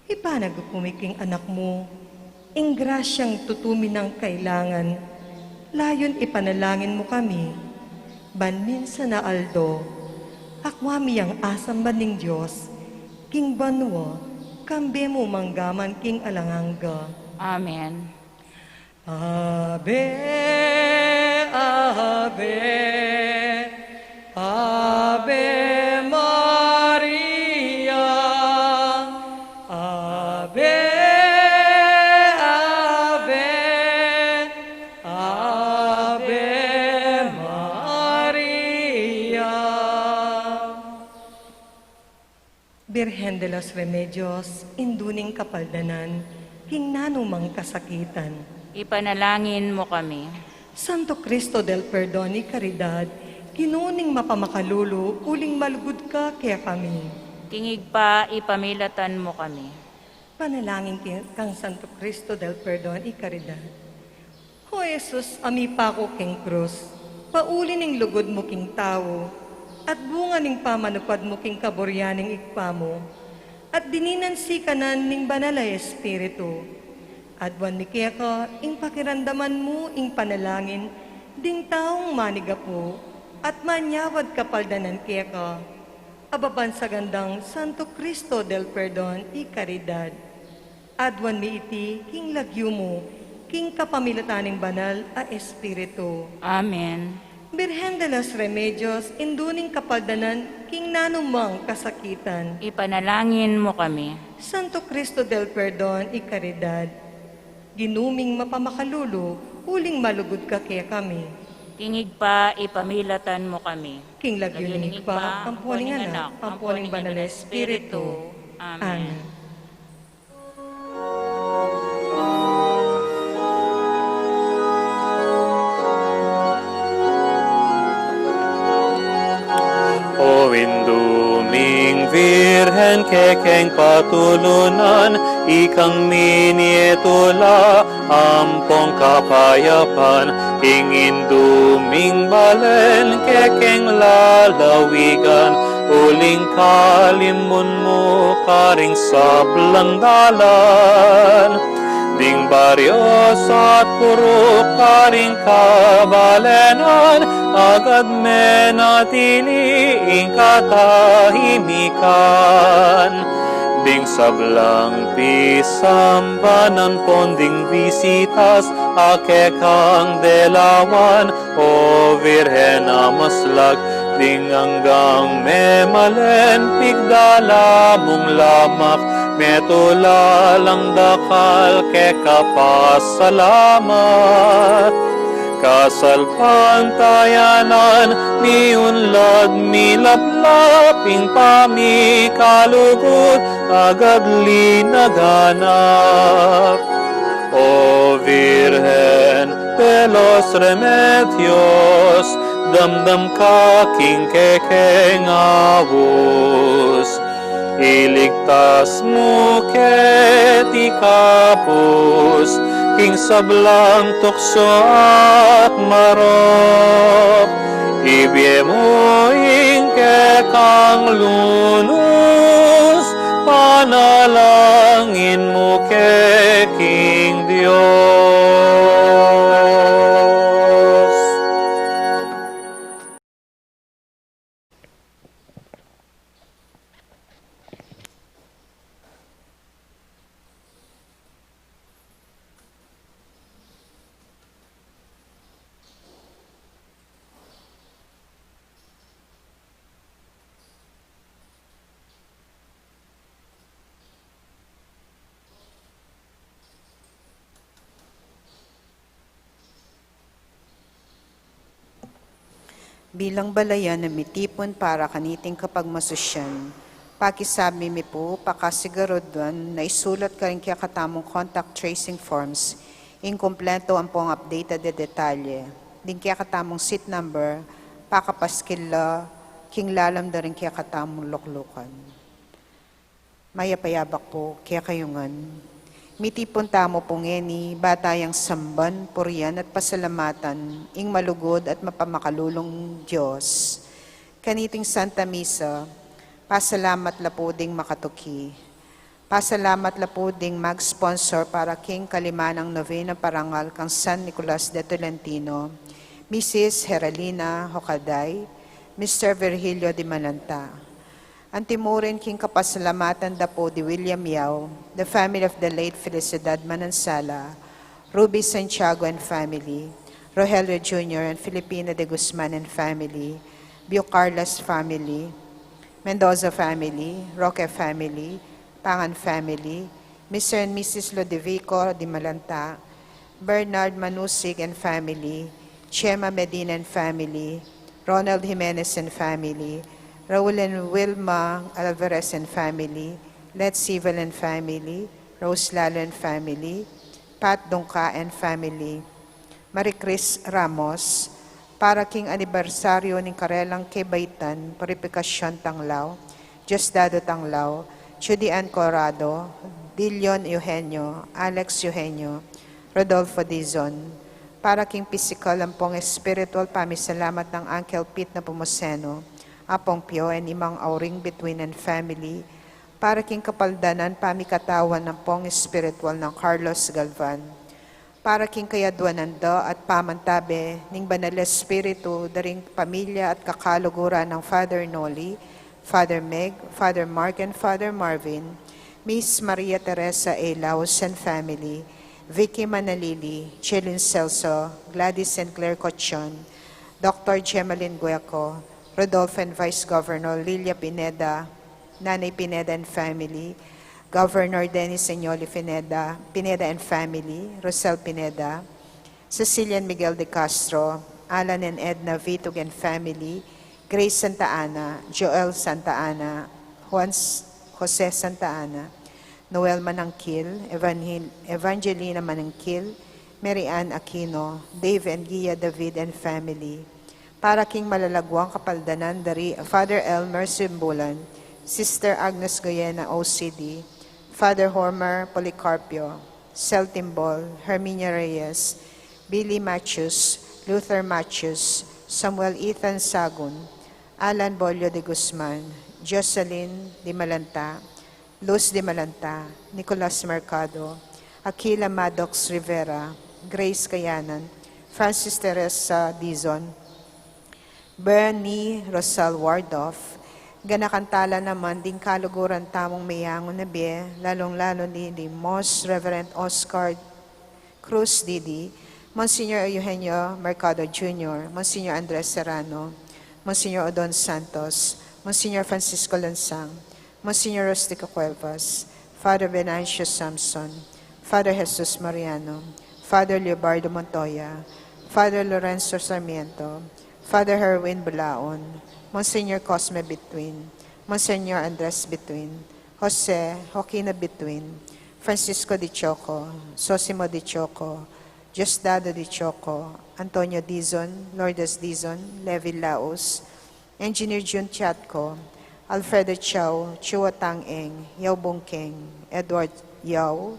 Ipanagupu mi king anak mu, ing grasyang tutu mi nang kailangan, layun ipanalangin mu kami, ban minsan a aldo, akwa mi yang asamban ning Dios, king banua, kambe mu manggaman king alang angga. Amen. Ave, ave, Ave Maria, Ave, Ave, Ave Maria. Birhen de los Remedios, Indu ning kapaldanan, king nanumang kasakitan. Ipanalangin mu kami. Santo Cristo del Perdon y Caridad, Ginu ning mapamakalulu, uling malugud ka kekami. King Ibpa, ipamilatan mu kami. Panalangin ki-, kang Santo Cristo del Perdon y Caridad. O Jesus, a mipaku king krus, pauli ning lugud mu king tau, at bunga ning pamanupad mu king kaburian ning Ibpa mu, at dininan sikanan ning Banal a Espiritu, Aduan mi keka ing pakiramdaman mu ing panalangin ding taung manigapu at manyawad kapaldanan keka. Ababan sa gandang Santo Cristo del Perdon y Caridad. Aduan mi iti king lagyu mu, king kapamilatan ning Banal a Espiritu. Amen. Birhen de los Remedios, indu ning kapaldanan king nanumang kasakitan. Ipanalangin mu kami. Santo Cristo del Perdon y Caridad. Ginu ming mapamakalulu, uling malugud ka kekami. King Ibpa, ipamilatan mu kami. King lagyu ning Ibpa, ampo ning Anak, ampo ning Banal a Espiritu. Amen. O Indu ming Virgen, kekeng patulunan, ikang minie tula ampong kapayapan, ing Indu ming balen kekeng lalawigan, uling kalimun mu karing sablang dalan. Ding baryos at purok karing kabalenan, agad menatili ing katahimikan. Ding sablang pisambanan pon ding bisitas a kekang delawan, O Virgen a maslag, ding anggang memalen pigdala mung lamak, metula lang dakal keka pasalamat. Kasalpantayanan, miunlad milaplap, ing pamikalugud agad linaganap. O Virgen de los Remedios, damdam ka king kekeng aus. Iligtas mu keti kapus king sablang tuksu at marok. Ibie mu ing kekang lunus, panalangin mu ke king Dios. Bilang balayan a mitipun para kaniting kapagmasusyan, pakisabi mi pu, pakasiguraduan na isulat karing kekatamung contact tracing forms ing kumpleto ampong updated a detalye, ding kekatamung seat number, pakapaskil la king lalam da ring kekatamung luklukan. Mayap a yabak pu kekayu ngan. Mitipun tamu pu ngeni, ba tayang samban, purian at pasalamatan ing malugud at mapamakalulung Dios. Kaniting Santa Misa, pasalamat la pu ding makatuki. Pasalamat la pu ding mag-sponsor para king kalimanang novena parangal kang San Nicolas de Tolentino, Missus Heralina Hocaday, Mister Virgilio Di Malanta. Antimurin king kapasalamatan da pu di William Yao, the family of the late Felicidad Manansala, Ruby Santiago and family, Rogelio Junior and Filipina de Guzman and family, Bucarles family, Mendoza family, Roque family, Pangan family, Mister and Missus Lodovico Di Malanta, Bernard Manusig and family, Chema Medina and family, Ronald Jimenez and family, Raul and Wilma Alvarez and family, Let Sival and family, Rose Lalo and family, Pat Dungka and family, Marie Chris Ramos, para king anibersaryo ning karelang kebaitan, Purifikasyon Tanglao, Diosdado Tanglao, Judy Ann Corrado, Dillon Eugenio, Alex Eugenio, Rodolfo Dizon, para king pisikal ampong espiritual pamisalamat nang Uncle Pete Nepomuceno, Apong Pio and Imang Auring Bituin and family, Para king kapaldanan pamikatawan ampong espiritual nang Carlos Galvan. Para king kayadwanan da at pamantabe ning Banal Espiritu, daring pamilya at kakaluguran nang Father Noli, Father Meg, Father Mark and Father Marvin, Miss Maria Teresa A. Laus and family, Vicky Manalili, Chelin Celso, Gladys and Claire Cochon, Doctor Gemalin Gueco, Rodolfo and Vice Governor Lilia Pineda, Nanay Pineda and family, Governor Dennis Señoli Pineda, Pineda and family, Rosel Pineda, Cecilia and Miguel de Castro, Alan and Edna Vitug and family, Grace Santa Ana, Joel Santa Ana, Juan S-, Jose Santa Ana, Noel Manangkil, Evanhel-, Evangelina Manangkil, Mary Ann Aquino, Dave and Gia David and family. Para king malalagwang kapaldanan dari Father Elmer Simbulan, Sister Agnes Goyena O C D, Father Homer Policarpio, Sel Timbol, Herminia Reyes, Billy Macius, Luther Macius, Samuel Ethan Sagun, Alan Bolio de Guzman, Jocelyn de Malanta, Luz de Malanta, Nicolas Mercado, Aquila Maddox Rivera, Grace Kayanan, Francis Teresa Dizon, Bernie Rosal Wardoff, ganakan tala naman ding kaluguran tamung meyangu na bie, lalung-lalu ni di Most Reverend Oscar Cruz Didi, Monsignor Eugenio Mercado Junior, Monsignor Andres Serrano, Monsignor Odon Santos, Monsignor Francisco Lansang, Monsignor Rustico Cuevas, Father Venancio Samson, Father Jesus Mariano, Father Leobardo Montoya, Father Lorenzo Sarmiento, Father Herwin Bulaon, Monsignor Cosme Bituin, Monsignor Andres Bituin, Jose Joaquino Bituin, Francisco de Choco, Sosimo de Choco, Diosdado de Choco, Antonio Dizon, Lourdes Dizon, Levi Laus, Engineer Jun Chatco, Alfredo Chau, Chua Tang Eng, Yau Bung Keng, Edward Yau,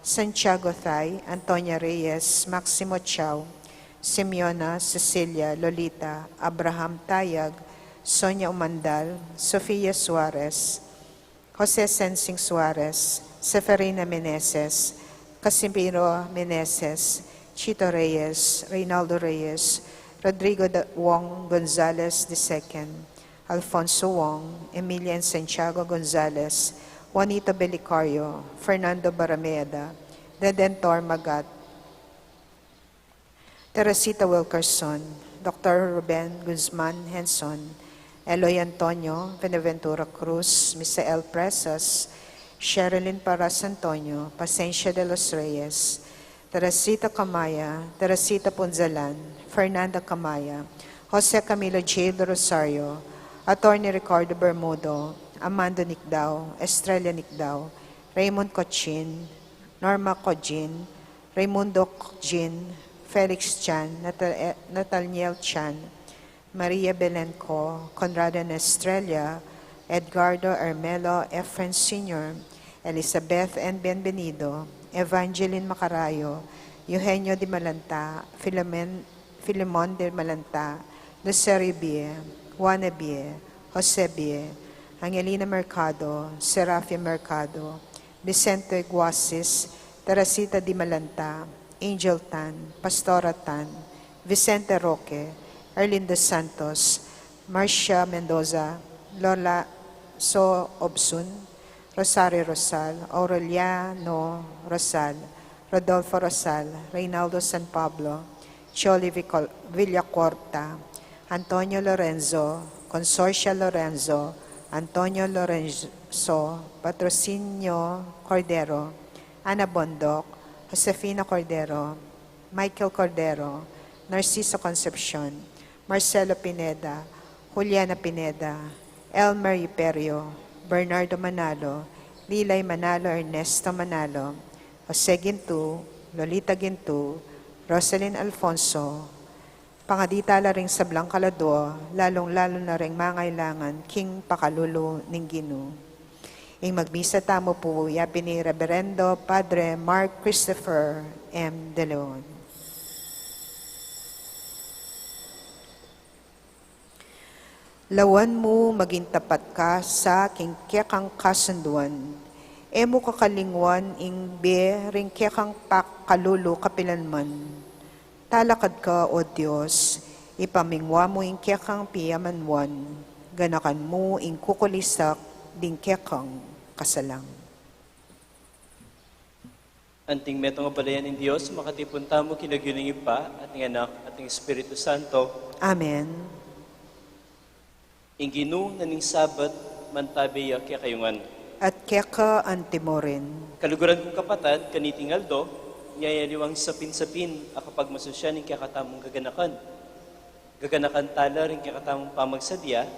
Santiago Thay, Antonia Reyes, Maximo Chau, Simeona, Cecilia, Lolita, Abraham Tayag, Sonia Umandal, Sofia Suarez, Jose Sensing Suarez, Seferina Meneses, Casimiro Meneses, Chito Reyes, Reynaldo Reyes, Rodrigo Da-, Wong Gonzalez the second, Alfonso Wong, Emilian Santiago Gonzalez, Juanito Belicario, Fernando Barameda, Redentor Magat, Teresita Wilkerson, Doctor Ruben Guzman Henson, Eloy Antonio, Benaventura Cruz, Misael Presas, Sherilyn Paras Antonio, Pasensia de los Reyes, Teresita Camaya, Teresita Punzalan, Fernanda Camaya, Jose Camilo J. de Rosario, Attorney Ricardo Bermudo, Amando Nicdao, Estrella Nicdao, Raymond Cochin, Norma Cojin, Raimundo Cojin, Felix Chan, Natal-, Nathaniel Chan, Maria Belen Co, Conrado and Estrella, Edgardo, Ermelo, Efren Senior, Elizabeth and Bienvenido, Evangeline Macarayo, Eugenio de Malanta, Filomen-, Filemon de Malanta, Lucerio Bie, Juana Bie, Jose Bie, Angelina Mercado, Serafia Mercado, Vicente Guasis, Teresita de Malanta, Angel Tan, Pastora Tan, Vicente Roque, Erlinda Santos, Marcia Mendoza, Lola So Obsun, Rosario Rosal, Aureliano Rosal, Rodolfo Rosal, Reynaldo San Pablo, Choli Vicol-, Villacorta, Antonio Lorenzo, Consorcia Lorenzo, Antonio Lorenzo, Patrocinio Cordero, Ana Bondoc, Josefina Cordero, Michael Cordero, Narciso Concepcion, Marcelo Pineda, Juliana Pineda, Elmer Iperio, Bernardo Manalo, Lilay Manalo, Ernesto Manalo, Jose Gintu, Lolita Gintu, Rosalyn Alfonso, pangadi tala ring sablang kaladua, lalung-lalu na ring mangailangan king pakalulu ning Ginu. Ing magmisa tamu pu ya pin i Reberendo Padre Mark Christopher M. De Leon. Lawan mu maging tapat ka sa king kekang kasunduan. E mu kakalingwan ing bie ring kekang pakalulu kapilanman. Talakad ka, O Dios, ipamingwa mu ing kekang piyamanwan, ganakan mu ing kukulisak ding kekang kasalang. Anting metung a balayan ning Dios, makatipun tamu king lagyu ning Ibpa, at ning Anak, at ning Espiritu Santo. Amen. Ing Ginu na ning Sabat, mantabi ya kekayu ngan. At keka antimurin. Kaluguran kung kapatad, kaniting aldo, miyayaliwang sapin-sapin a kapagmasusyan ning kekatamung gaganakan. Gaganakan tala ring kekatamung pamagsadya,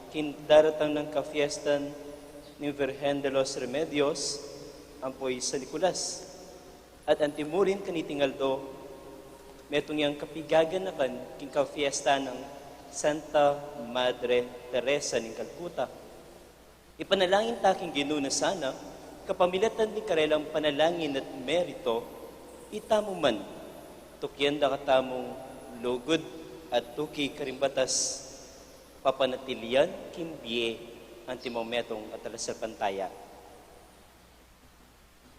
king daratang nang kafiestan ning Virgen de los Remedios, ampo i San Nicolas. At antimurin kaniting aldo, metung yang kapigaganakan king kafiesta nang Santa Madre Teresa ning Calcutta. Ipanalangin ta king Ginu na sana, kapamilatan ning karelang panalangin at merito, itamu man, tukyan da katamung lugud at tuki karing batas, papanatilian king bie antimong metung a talasalpantaya.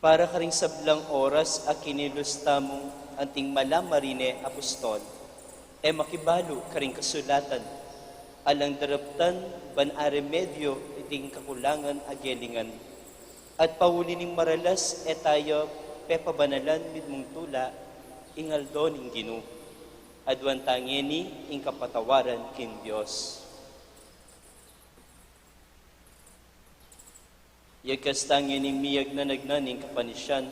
Para karing sablang oras a kinilus tamung anting Mala Marine Apostol, e makibalu karing kasulatan, alang daraptan ban aremedyo iting kakulangan a gelingan, at pauli ning maralas e taya pepabanalan mitmung tula ing aldo ning Ginu. Aduan ta ngeni ing kapatawaran king Dios. Yagkas ta ngeni miyagnanagnan ning kapanisian,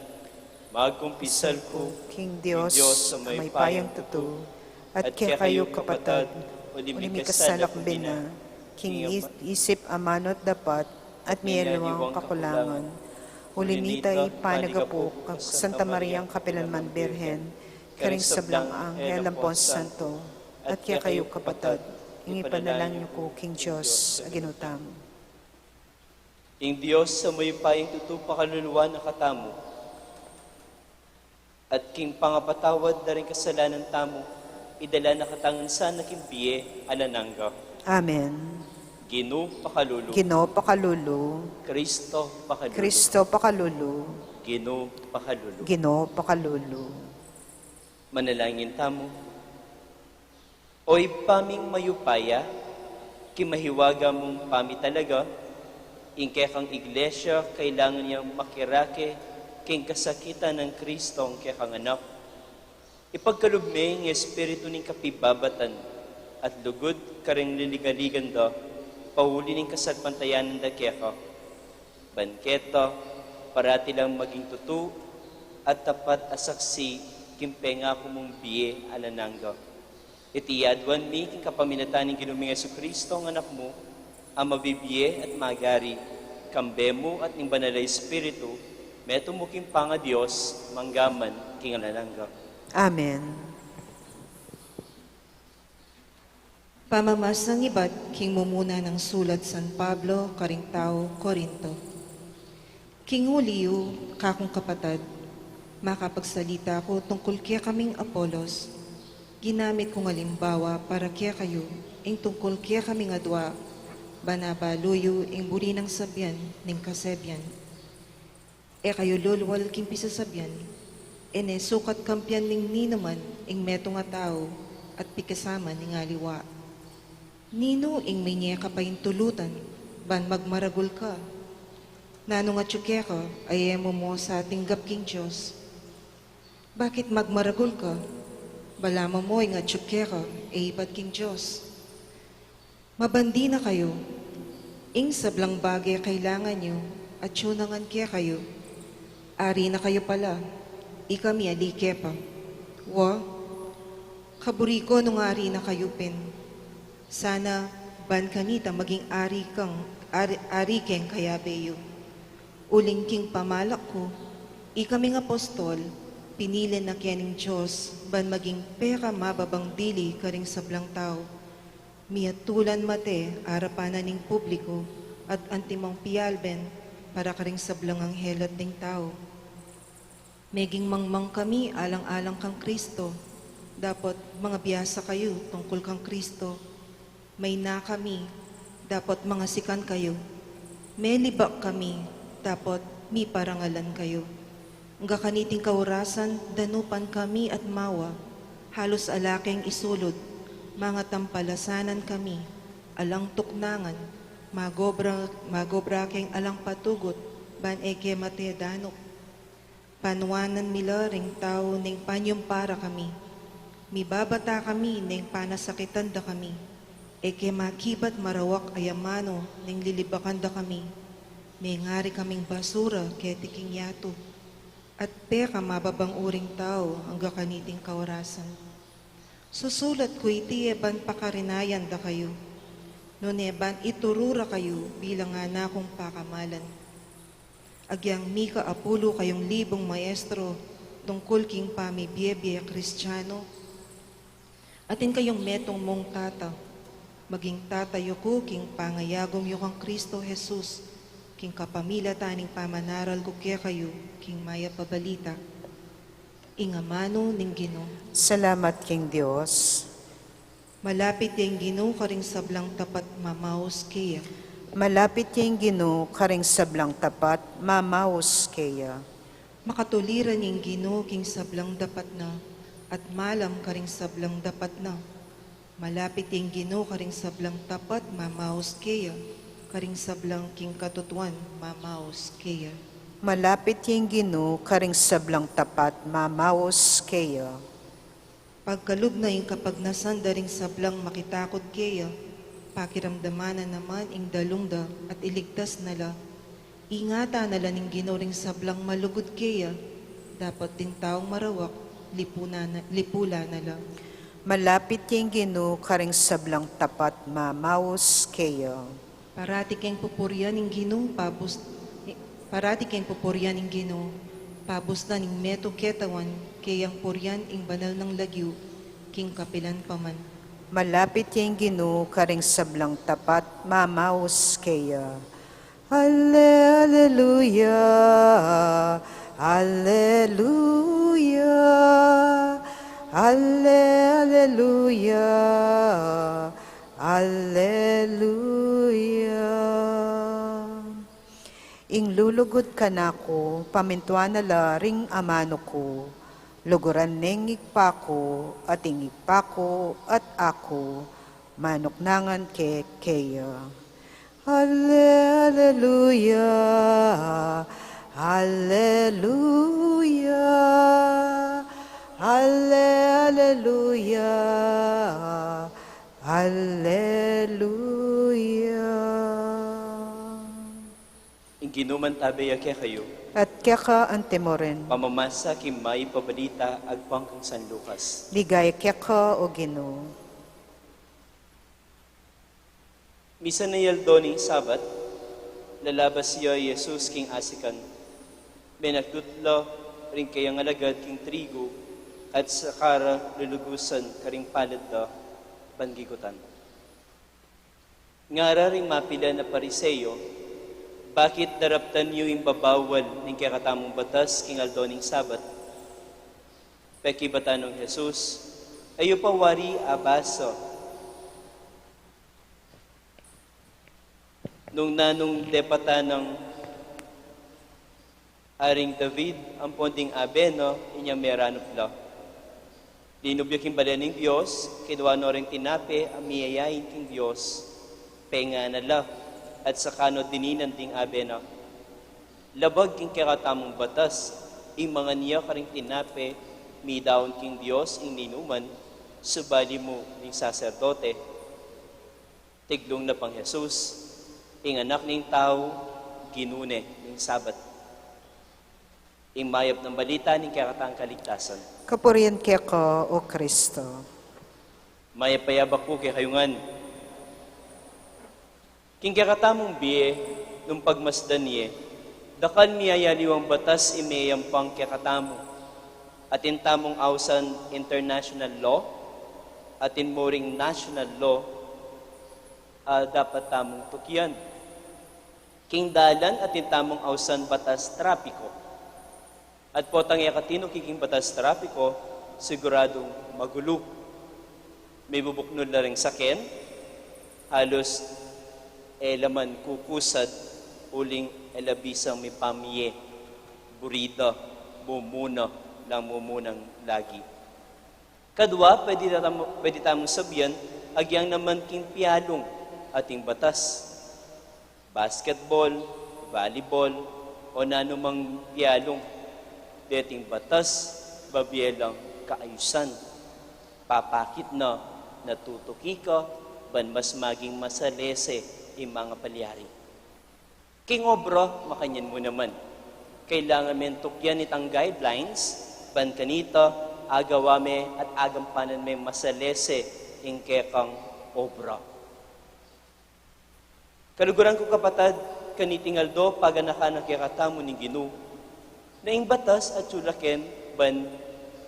magkumpisal ku king Dios a mayupayang tutu, at kekayu kapatad, uling mikasalakbe na, king is- isip, amanu at dapat, at miyaliwang kakulangan. Uli nita, ipanagapuk ku kang Santa Mariang kapilanman Birhen, karing sablang anghel ampon santo, at kekayu kapatad, ing ipanalangin yu ku king Dios a Ginu tamu. Ing Dios a mayupayang tutu pakaluluan na katamu, at king pangapatawad da ring kasalanan tamu, idala na katamu ngan sana king bie alang angga. Amen. Ginu pakalulu. Ginu pakalulu. Kristo pakalulu. Kristo pakalulu. Ginu pakalulu. Ginu pakalulu. Manalangin tamu. O Ibpa ming mayupaya, king mahiwaga mung pamitalaga, ing kekang Iglesia kailangan yang makirake king kasakitan nang Kristong kekang Anak. Ipagkalub me ing espiritu ning kapibabatan at lugud karing liligaligan da, pauli ning kasalpantayanan da keka. Ban keta, parati lang maging tutu at tapat a saksi king pengaku mung bie alang angga. Iti aduan mi king kapamilatan ning Ginu ming Jesucristo, ing Anak mu, a mabibie at magari, kambe mu at ning Banal a Espiritu, metung mu king pangaDios, mangga man king alang angga. Amen. Pamamasang ibat king mumuna nang sulat San Pablo karing tau Corinto. King uli yu, kakung kapatad, makapagsalita ku tungkul kekaming Apolos, ginamit kung alimbawa para kekayu, ing tungkul kekaming adua, ban abalu yu ing buri nang sabian ning kasebian. E kayu lulual king pisasabian, e ne sukat kampian ning ninuman ing metung a tau at pikasama ning aliwa. Ninu ing mie ka paintulutan ban magmaragul ka? Nanung atyu keka a e mu mo sa tinggap king Dios? Bakit magmaragul ka? Balamu mo ing atyu keka e ibat king Dios. Mabandi na kayu. Ing sablang bage kailangan yu, atyu na ngan kekayu. Ari na kayu pala, ikami ali ke pa. Wa, kaburi ku nung ari na kayu pin. Sana ban kanita maging ari kang, ari, ari keng kayabe yu. Uling king pamalak ku, ikaming apostol, pinili na ke ning Dios ban maging pekamababang dili karing sablang tau. Miyatulan mate arapan na ning publiku at antimong pialben para karing sablang anghel at ding tau. Meging mangmang kami alang-alang kang Kristo, dapot mangabiasa kayu tungkul kang Kristo. Mayna kami, dapot mangasikan kayu. Melibak kami, dapot miparangalan kayu. Angga kaniting kaurasan, danupan kami at mawa, halus ala keng isulud, mangatampalasanan kami, alang tuknangan, magobra, magobra keng alang patugut, ban e ke mate danup. Panuanan mi la ring tau neng panyumpara kami. Mibabata kami neng panasakitan da kami. E ke makibat marawak a amanu neng lilibakan da kami. Mengari kaming basura keti king yatu. At peka mababang uring tau angga kaniting kaurasan. Susulat ku iti e ban pakarinayan da kayu, nune ban ituru ra kayu bilang anakung pakamalan. Agyang mika apulu kayung libung maestro tungkul king pamibie-bie Kristiano, atin kayung metung mung tata, maging tata yu ku king pangayagum yu kang Kristo Jesus, king kapamilatan ning pamanaral ku kekayu king mayap a balita. Ing amanu ning Ginu. Salamat king Dios. Malapit ya ing Ginu karing sablang tapat mamaus keya. Malapit ya ing Ginu karing sablang tapat mamaus keya. Makatuliran ing Ginu king sablang dapat na, at malam karing sablang dapat na. Malapit ya ing Ginu karing sablang tapat mamaus keya, karing sablang king katutuan mamaus keya. Malapit ya ing Ginu karing sablang tapat mamaus keya. Pagkalub na ing kapagnasan da ring sablang makitakut keya, pakiramdaman na naman ing dalung da at iligtas na la. Ingatan na la ning Ginu ring sablang malugud keya, dapot ding taung marawak, lipuna na, lipula na la. Malapit ya ing Ginu karing sablang tapat mamaus keya. Parati keng pupurian ing Ginu, pabus-, parati keng pupurian ing Ginu, pabus na ning metung ketawan, keyang purian ing banal nang lagyu, king kapilan pa man. Malapit ya ing Ginu karing sablang tapat mamaus keya. Ale, aleluya, aleluya, ale, aleluya, aleluya. Ing lulugud kanaku, pamintuan na la ring amanu ku, luguran neng Ibpa ku, at ing Ibpa ku, at aku, manuknangan ke keya. Ale, aleluya, aleluya, ale, aleluya, aleluya. Ing Ginu mantabe ya kekayu. At keka antimurin. Pamamasa king mayap a balita agpang kang San Lucas. Ligaya keka, o Ginu. Misan a aldo ning Sabat, lalabas ya i Jesus king asikan. Menakdut la ring keyang alagad king trigu, at saka ra lulugusan karing palad da ban gigutan. Ngara ring mapilan a Pariseo, "Bakit daraptan yu ing babawal ning kekatamung batas king aldo ning Sabat?" Pekibatan nang Jesus, "E yu pa wari abasa nung nanung depatan nang Aring David ampon ding abe na, inyang meranup la? Linub ya king bale ning Dios, kinua no ring tinape a miyayain king Dios, penga na la, at saka no dininan ding abe na. Labag king kekatamung batas, ing mangan ya karing tinape midaun king Dios ing ninuman, subali mu ning saserdote." Tiglung na pang Jesus, "Ing Anak ning Tau, Ginu ne ning Sabat." Ing mayap nang balita ning kekatang kaligtasan. Kapurian keka, o Kristo. Mayap a yabak ku kekayu ngan. King kekatamung bie, nung pagmasdan ye, dakal miyayaliwang batas ing meyampang kekatamu. Atin tamung ausan international law, atin mu ring national law, a dapat tamung tukian. King dalan atin tamung ausan batas trapiko. At potang e ka tinuki king batas trapiko, siguradung magulu. Mibubuknul la ring saken, halus E la man kukusad uling e la bisang mipamie, buri da, mumuna lang mumunang lagi. Kadua, pwede tamu, pwede tamung sabian, agyang naman king pialung ating batas. Basketball, volleyball, o nanumang pialung, deting batas, babie lang kaayusan. Papakit na, natutuki ka, ban mas maging masalese ing mangapalyari. King obra, makanyan mu naman. Kailangan men tukyan itang guidelines, ban kanita, agawa me at agampanan me masalese ing kekang obra. Kaluguran ku kapatad, kaniting aldo, paganakan na kekatamu ning Ginu, na ing batas atyu la ken ban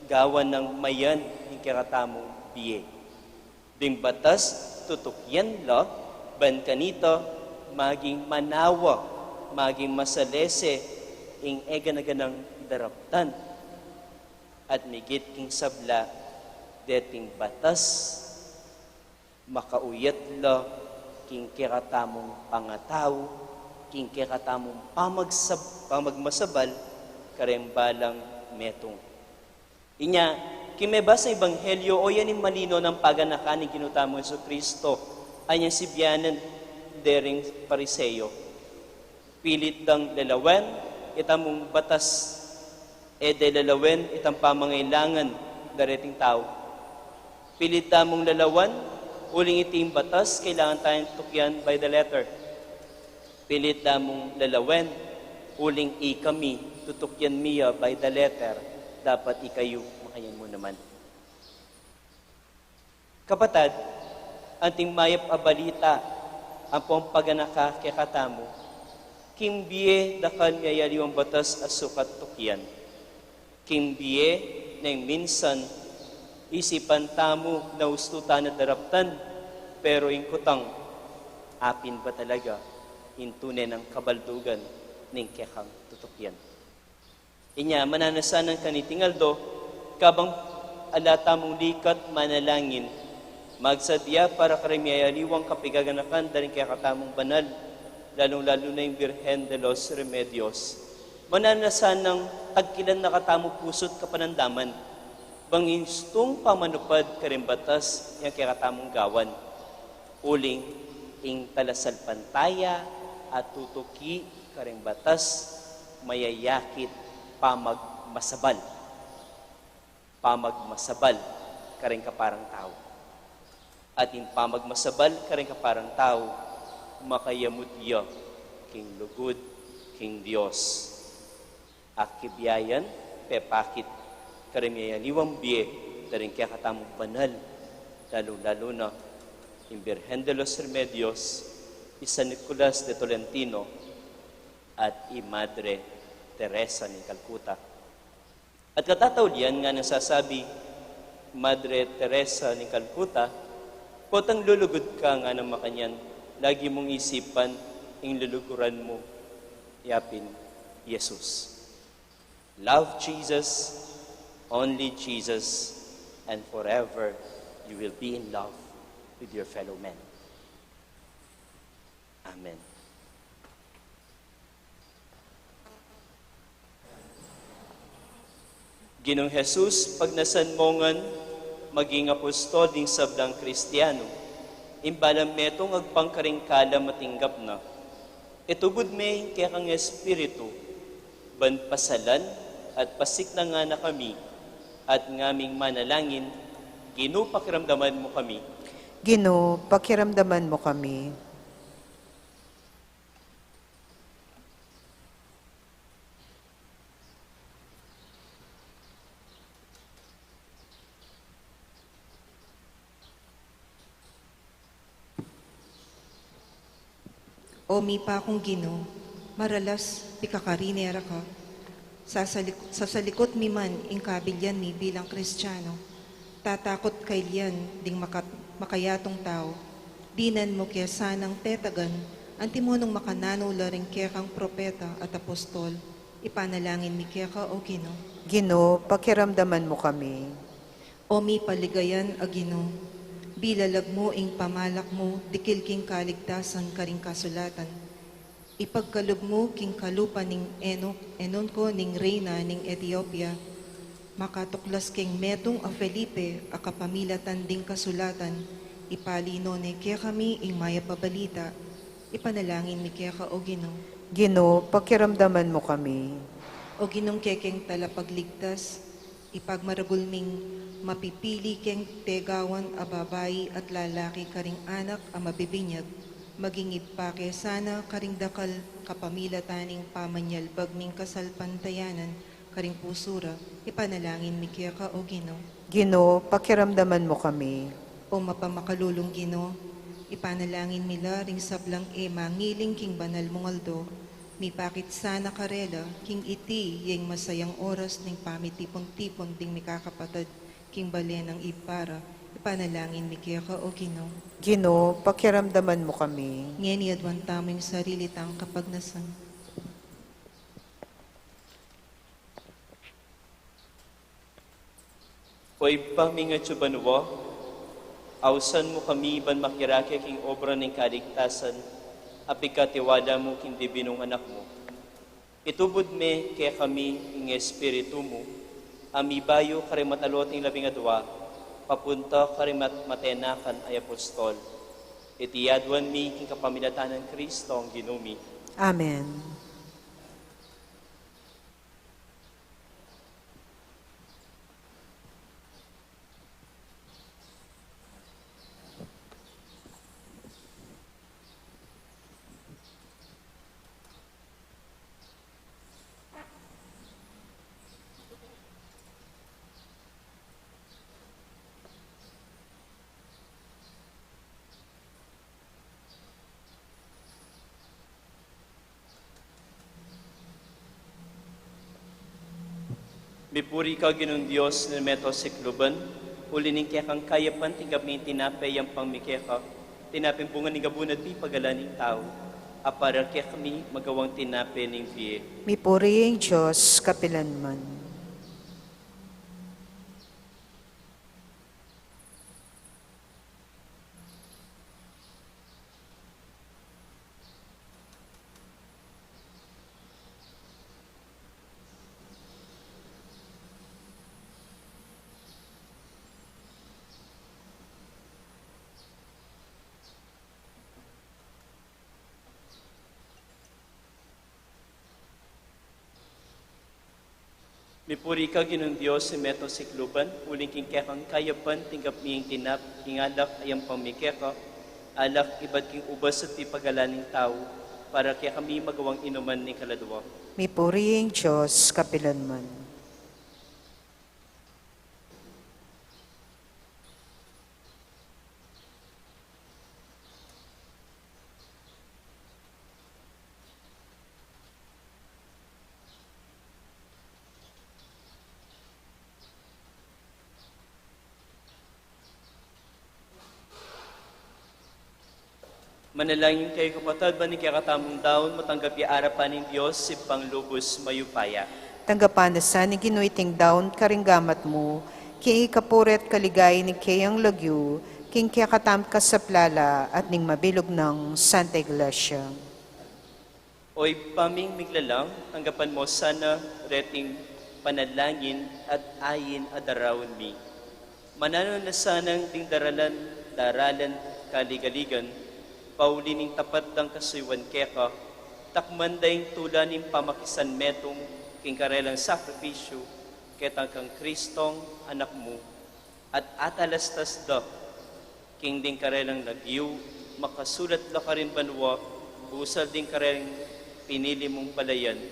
gawan nang mayan ing kekatamung bie. Ding batas tutukyan la, ban kanita maging manawa, maging masalese ing e gana-ganang daraptan. At migit king sabla, deting batas makauyat la king kekatamung pangatau, king kekatamung pamagsab-, pamagmasabal, kareng balang metung. Inya, king mebasa Ebanghelyo, o yan ing malino nang paganakan ning Ginu tamung Jesucristo, anyang sibianan dering Pariseo. Pilit dang lalawen itang batas, e de lalawen itang pamangailangan da reting tau. Pilit da mung lalawen, uling iting batas, kailangan tayang tukyan by the letter. Pilit da mung lalawen, uling ikami, tutukyan mi ya by the letter, dapat ikayu, makanyan mu naman. Kapatad, anting mayap a balita ampong paganaka kekatamu, king bie dakal miyayaliwang batas a sukat tukyan. King bie neng minsan isipan tamu na ustu tana daraptan, pero ing kutang, apin ba talaga ing tune nang kabaldugan ning kekang tutukyan? Inya, mananu sana kaniting aldo, kabang ala tamung likat manalangin, magsadya para kareng miyayaliwang kapigaganakan da ring kekatamung banal, lalung-lalu na ing Birhen de los Remedios. Mananu sanang tagkilan na katamu pusu't kapanandaman, bang istung pamanupad kareng batas yang kekatamung gawan. Uling ing talasalpantaya a tutuki kareng batas, mayayakit pamagmasabal. Pamagmasabal kareng kaparang tau. At ing pamagmasabal kareng kaparang tau, makayamut ya king lugud king Dios. Akibiayan, pepakit kareng miyayaliwang bie da ring kekatamung banal, lalung-lalu na ing Birhen de los Remedios, i San Nicolas de Tolentino, at i Madre Teresa ning Calcutta. At katataulian nganang sasabi, Madre Teresa ning Calcutta, potang lulugud ka nganang makanyan, lagi mung isipan ing luluguran mu, yapin Jesus. Love Jesus, only Jesus, and forever you will be in love with your fellow men. Amen. Ginung Jesus, pagnasan mo ngan maging apostol ding sablang Kristiano, ing balang metung agpang karing kalam a tinggap na. Itubud me ing kekang Espiritu, ban pasalan at pasiknangan na kami, at ngaming manalangin, Ginu, pakiramdaman mo kami. Ginu, pakiramdaman mo kami. O mipakung Ginu, maralas pikakarine ra ka. Sasalik-, sasalikut mi man ing kabilyan mi bilang Kristiano, tatakut kailian ding makat-, makayatung tau. Dinan mu ke sanang petagan, antimo nung makananu la ring kekang propeta at apostol. Ipanalangin mi keka, O Ginu. Ginu, pakiramdaman mu kami. O mipaligayan a Ginu, Pilalag mu ing pamalak mu dikil king kaligtasan karing kasulatan. Ipagkalub mu king kalupa ning Eno-, Enonko ning reyna ning Etiopia, makatuklas keng metung a Felipe a kapamilatan ding kasulatan, ipalino ne kekami ing mayap a balita. Ipanalangin mi keka, O Ginu. Ginu, pakiramdaman mu kami. O Ginung kekeng talapagligtas, ipagmaragul ming mapipili keng tegawan a babai at lalaki karing anak a mabibinyag, maging ibpa ke sana karing dakal kapamilatan ning pamanyalbag ning kasalpantayanan karing pusu ra. Ipanalangin mi keka, O Ginu. Ginu, pakiramdaman mu kami. O mapamakalulung Ginu, ipanalangin mi la ring sablang e mangiling king banal mung aldo, mipakit sana karela king iti yeng masayang oras ning pamitipun-tipun ding mikakapatad king bale nang Ibpa ra. Ipanalangin mi keka, O Ginu. Ginu, pakiramdaman mu kami. Ngeni aduan tamu ing sarili tang kapagnasan. O Ibpa ming atsu banua, ausan mu kami ban makirake king obra ning kaligtasan a pigkatiwala mu king Dibinung Anak mu. Itubud me kekami ing Espiritu mu, a mibayu karing mataloting labing adua, papunta karing mat-, matenakan a apostol. Iti aduan mi king kapamilatan nang Kristong Ginu mi. Amen. Mipuri ka, Ginung Dios ning mabilug a sikluban, uli ning kekang kayapan tinggap mi ing tinape a yampang mi keka, tinapeng bunga ning gabun at pipagalan ning tau, a para kekami magawang tinape ning bie. Mipuri ing Dios kapilanman. Mipuri ka, Ginung Dios ning mabilug a sikluban, uling king kekang kayapan tinggap mi ing tinap-, ing alak a yampang mi keka, alak ibat king ubas at pipagalan ning tau, para kekami magawang inuman ning kaladua. Mipuri ing Dios kapilanman. Manalangin kayu, kapatad, ban ing kekatamung daun matanggap ya arapan ning Dios, Ibpang lubus mayupaya. Tanggapan na sa ning Ginu iting daun karing gamat mu, king ikapuri at kaligayan ning keyang lagyu, king kekatamung kasaplalan at ning mabilug nang Santa Iglesia. O Ibpa ming miglalang, tanggapan mu sana reting panalangin at ain a daraun mi. Mananu na sanang ding daralan, daralan kaligaligan, pauli ning tapat dang kasuyuan keka, takman da ing tula ning pamakisanmetung king karelang sakripisyu, ketang kang Kristong Anak mu, at atalastas da king ding karelang lagyu, makasulat la karin banua, busal ding karelang pinili mung balayan.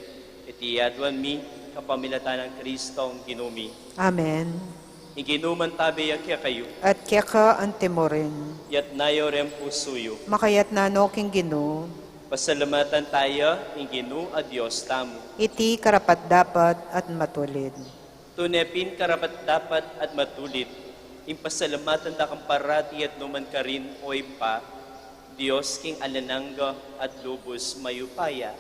Iti aduan mi kapamilatan nang Kristong Ginu mi. Amen. Ing Ginu mantabe ya kekayu. At keka antimurin. Yatna yu reng pusu yu. Makayatna no king Ginu. Pasalamatan taya ing Ginu a Dios tamu. Iti karapat-dapat at matulid. Tune pin karapat-dapat at matulid, ing pasalamatan da kang parati at nu man karin, O Ibpa, Dios king alang angga at lubus mayupaya.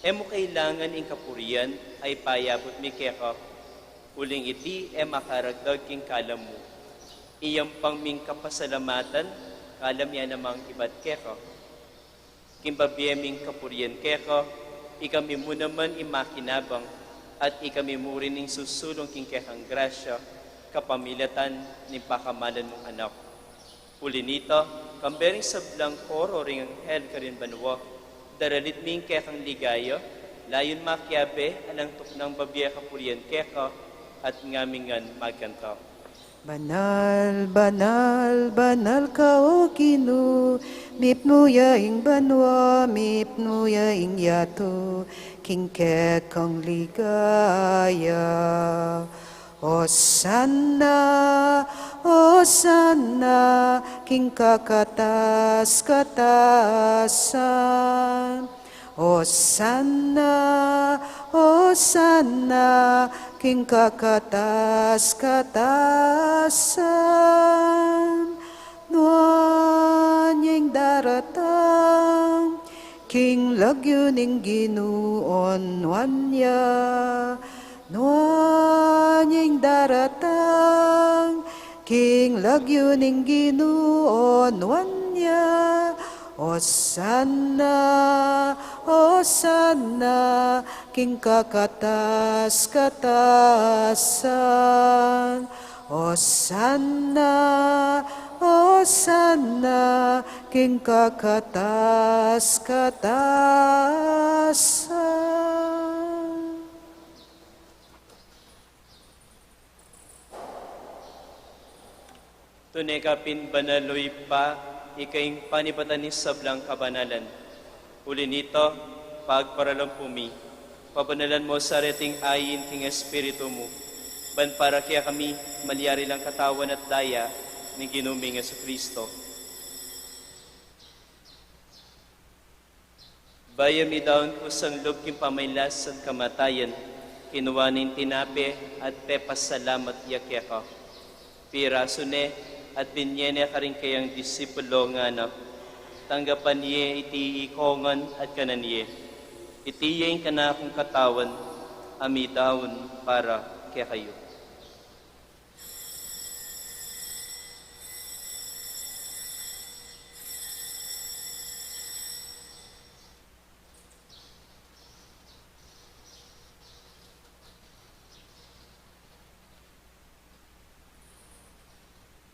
E mu kailangan ing kapurian a ipayabut mi keka, uling iti e makaragdag king kalam mu. Iyang pang ming kapasalamatan, kalam ya namang ibat keka. King babie ming kapurian keka, ikami mu naman ing makinabang, at ikami mu rin ing susulung king kekang grasya, kapamilatan ning pakamalan mung Anak. Uli nita, kambe ring sablang koro ring anghel karin banua, daralit mi ing kekang ligaya, layun makiabe alang tuknang babie kapurian keka, at ngamingan magkanta. Banal, banal, banal ka, O Ginu, mipnu ya ing banua, mipnu ya ing yatu, king kekang ligaya. Osana, Osana, king kakatas-katasan. Osana, Osana, king kakatas-katasan. Nuan ya ing daratang king lagyu ning Ginu, o nuan ya. Nuan ya ing daratang king lagyu ning Ginu, o nuan ya. Osana, Osana, king kakatas-katasan. Osana, Osana, king kakatas-katasan. Tune ka pin banal, O Ibpa, ika ing panibatan ning sablang kabanalan. Uli nita, pagparalan pu mi, pabanalan mu sa reting ain king Espiritu mu, ban para kekami malyari lang katawan at daya ning Ginu ming Jesucristo. Bayu mi daun kusang lub king pamailas at kamatayan, kinua ne ing tinape at pepasalamat ya keka. Pirasu ne at binie ne karing kayang disipulo, ngana: Tanggapan ye iti ikongan at kanan ye. Iti ya ing kanakung katawan a midaun para kekayu.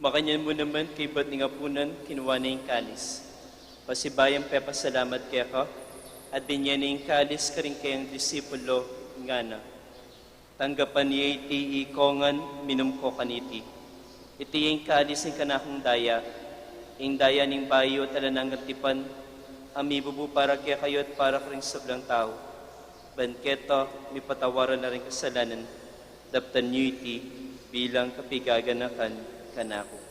Makanyan mu naman kaybat ning apunan, kinua ne ing kalis. Pasibayu yang pepasalamat keka, at binie ne ing kalis karing kayang disipulo, ngana: Tanggapan ye iti ikongan, minum ko kaniti. Iti ya ing kalis ning kanakung daya, ing daya ning bayu at alang anggang tipan, a mibubu para kekayu at para karing sablang tau. Ban keta mipatawaran la ring kasalanan, daptan yu iti bilang kapigaganakan kanaku.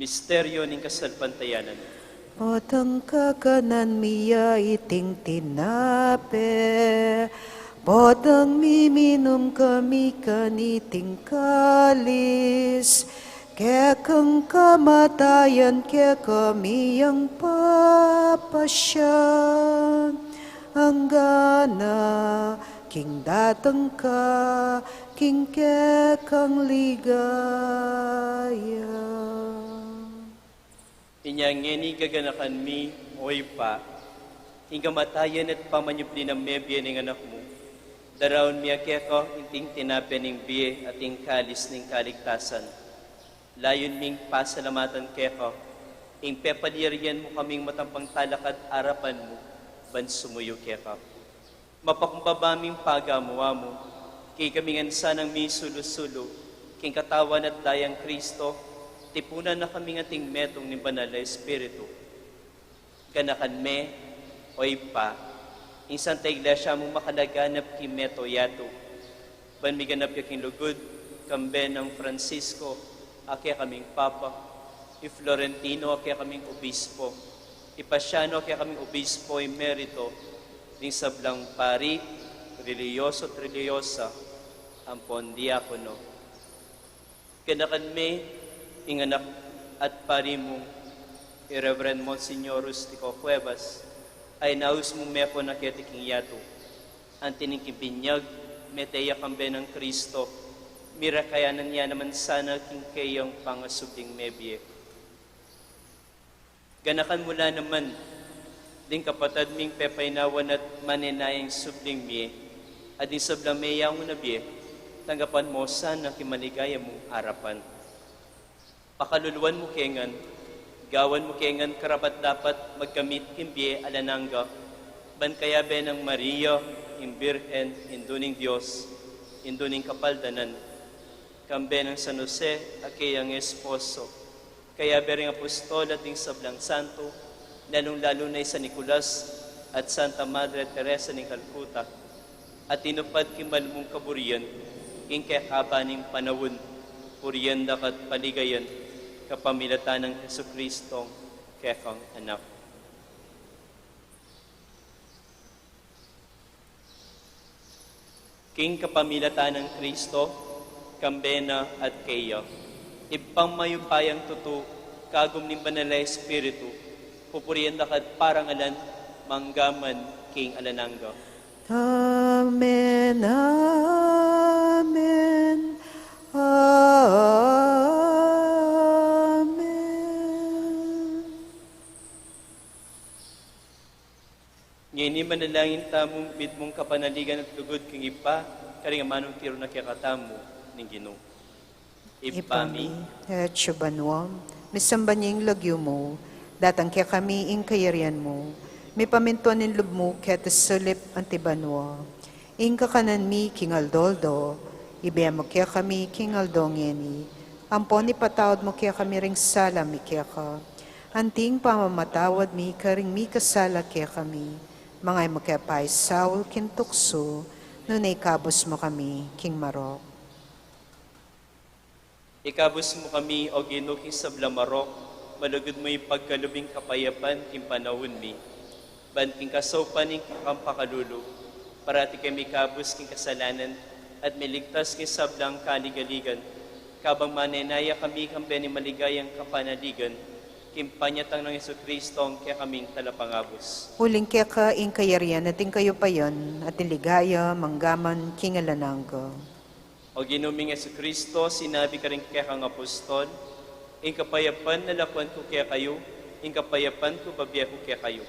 Misteryo ning kasalpantayanan. Potang kakanan mi ya iting tinape, potang miminum kami kaniting kalis, kekang kamatayan kekami yang papasya, anggana king datang ka king kekang ligaya. Inya ngeni gaganakan mi, O Ibpa, ing kamatayan at pamanyubli nang mebie ning Anak mu. Daraun mi keka iting tinape ning bie at ing kalis ning kaligtasan. Layun ming pasalamatan keka ing pepalyarian mu kaming matampang talakad arapan mu ban sumuyu keka. Mapakumbaba ming pagamu-amu, king kekami ngan sanang misulu-sulu king katawan at dayang Kristo, tipunan na kami ngan ating metung ning Banal a Espiritu. Ganakan me, O Ibpa, ing Santa Iglesia mu makalaganap king mabilug a yatu, ban miganap ya king lugud, kambe nang Francisco, a kekaming Papa, i Florentino, a kekaming Obispo, i Pasiano, a kekaming Obispo Emerito, ding sablang pari, relihiyoso at relihiyosa, ampon diakono. Ganakan me ing anak at pari mu, i Reverend Monsignor Rustico Cuevas, a inaus mu meko na keti king yatu. Anti ning king binyag, mete ya kambe nang Kristo, mirakayanan ya naman sana king keyang pangasubling mebie. Ganakan mu la naman ding kapatad ming pepainawan at manenayang subling mie, at ding sablang meyangu na bie, tanggapan mo sana king maligaya mung arapan. Pakaluluan mu ke ngan, gawan mu ke ngan karapat-dapat magkamit king bie alang angga, ban kayabe nang Maria, ing Birhen, Indu ning Dios, Indu ning Kapaldanan, kambe nang San Jose, a keyang esposo, kayabe ring apostol at ding sablang santo, lalung-lalu na i San Nicolas at Santa Madre Teresa ning Calcutta, a tinupad king malmung kaburian king kekaban ning panaun, purian da ka at paligayan kapamilatan nang Jesucristong kekang Anak. King kapamilatan nang Kristo, kambe na at keya, Ibpang mayupayang tutu, kagum ning Banal a Espiritu, pupurian da ka at parangalan, mangga man king alang angga. Amen, amen, amen. Ngeni manalangin tamu, mitmung kapanaligan at lugud king Ibpa, karing amanung tiru na kekatamu ning Ginu. Ibpa mi, atsu ka banua, misamban ya ing lagyu mu, datang kekami ing kayarian mu, mipamintuan ing lub mu keti sulip anti banua. Ing kakanan mi king aldo-aldo, ibie mu kekami king aldo ngeni, ampon ipatawad mu kekami ring sala mi keka, anti ing pamamatawad mi karing mikasala kekami, manga e mu ke paisaul king tuksu, nune ikabus mu kami king marok. Ikabus mu kami, O Ginu, king sablang marok, malugud mu ipagkalub ing kapayapan king panaun mi, ban king kasaupan ning kekang pakalulu, parati kami ikabus king kasalanan, at miligtas king sablang kaligaligan, kabang manenaya kami kambe ning maligayang kapanaligan, king panyatang nang Jesucristo a kekaming Talapangabus. Uling keka ing kayarian at ing kayupayan, at ing ligaya, mangga man king alang angga. O Ginu ming Jesucristo, sinabi karing kekang apostol, Ing kapayapan lakuan ku kekayu, ing kapayapan ku babie ku kekayu.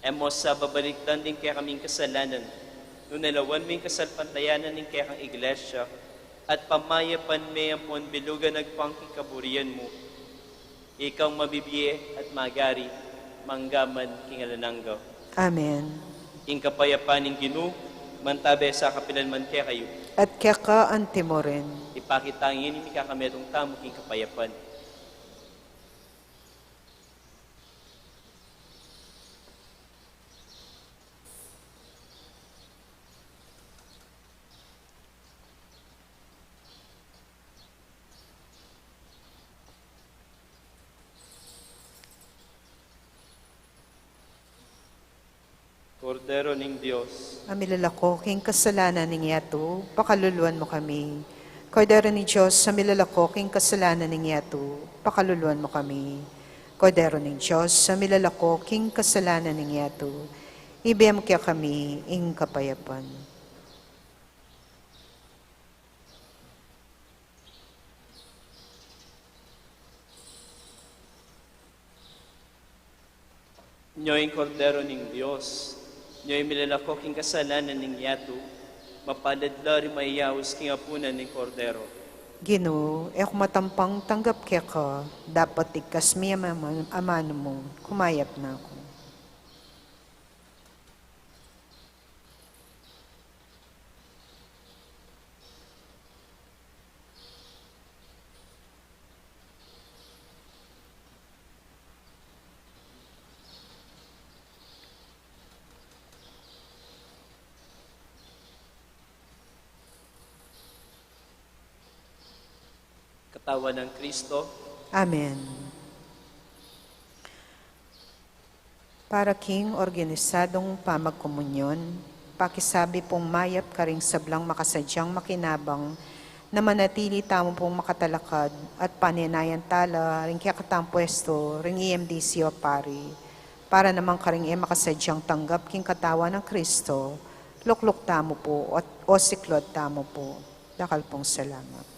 E mu sa babalikdan ding kekaming kasalanan, nune lawan mu ing kasalpantayanan ning kekang Iglesia, at pamayapan me ampon bilugan agpang king kaburian mu. Ika ing mabibie at magari, mangga man king alang angga. Amen. Ing kapayapan ning Ginu, mantabe sa kapilan man kekayu. At keka anti murin. Ipakit ta ngeni ing mikakametung tamu king kapayapan. Kordero ning Dios, a milalako king kasalanan ning yatu, pakaluluan mu kami. Kordero ning Dios, a milalako king kasalanan ning yatu, pakaluluan mu kami. Kordero ning Dios, a milalako king kasalanan ning yatu, ibie mu kekami ing kapayapan. Nyo ing Kordero ning Dios, nyo ing milalako king kasalanan ning yatu, mapalad la ring mayayaus king apunan ning Kordero. Ginu, e ku matampang tanggap keka, dapot igkas me ing ama-, amanu mu, kumayap na ku. Katawan nang Kristo. Amen. Para king organisadong pamagkomunyon, pakisabi pung mayap karing sablang makasadyang makinabang na manatili tamu pung makatalakad at panenayan tala ring kekatamung puestu ring E M D C, O Pari, para naman karing e makasadyang tanggap king katawan nang Kristo, lukluk tamu pu, o, o siklod tamu pu. Dakal pung salamat.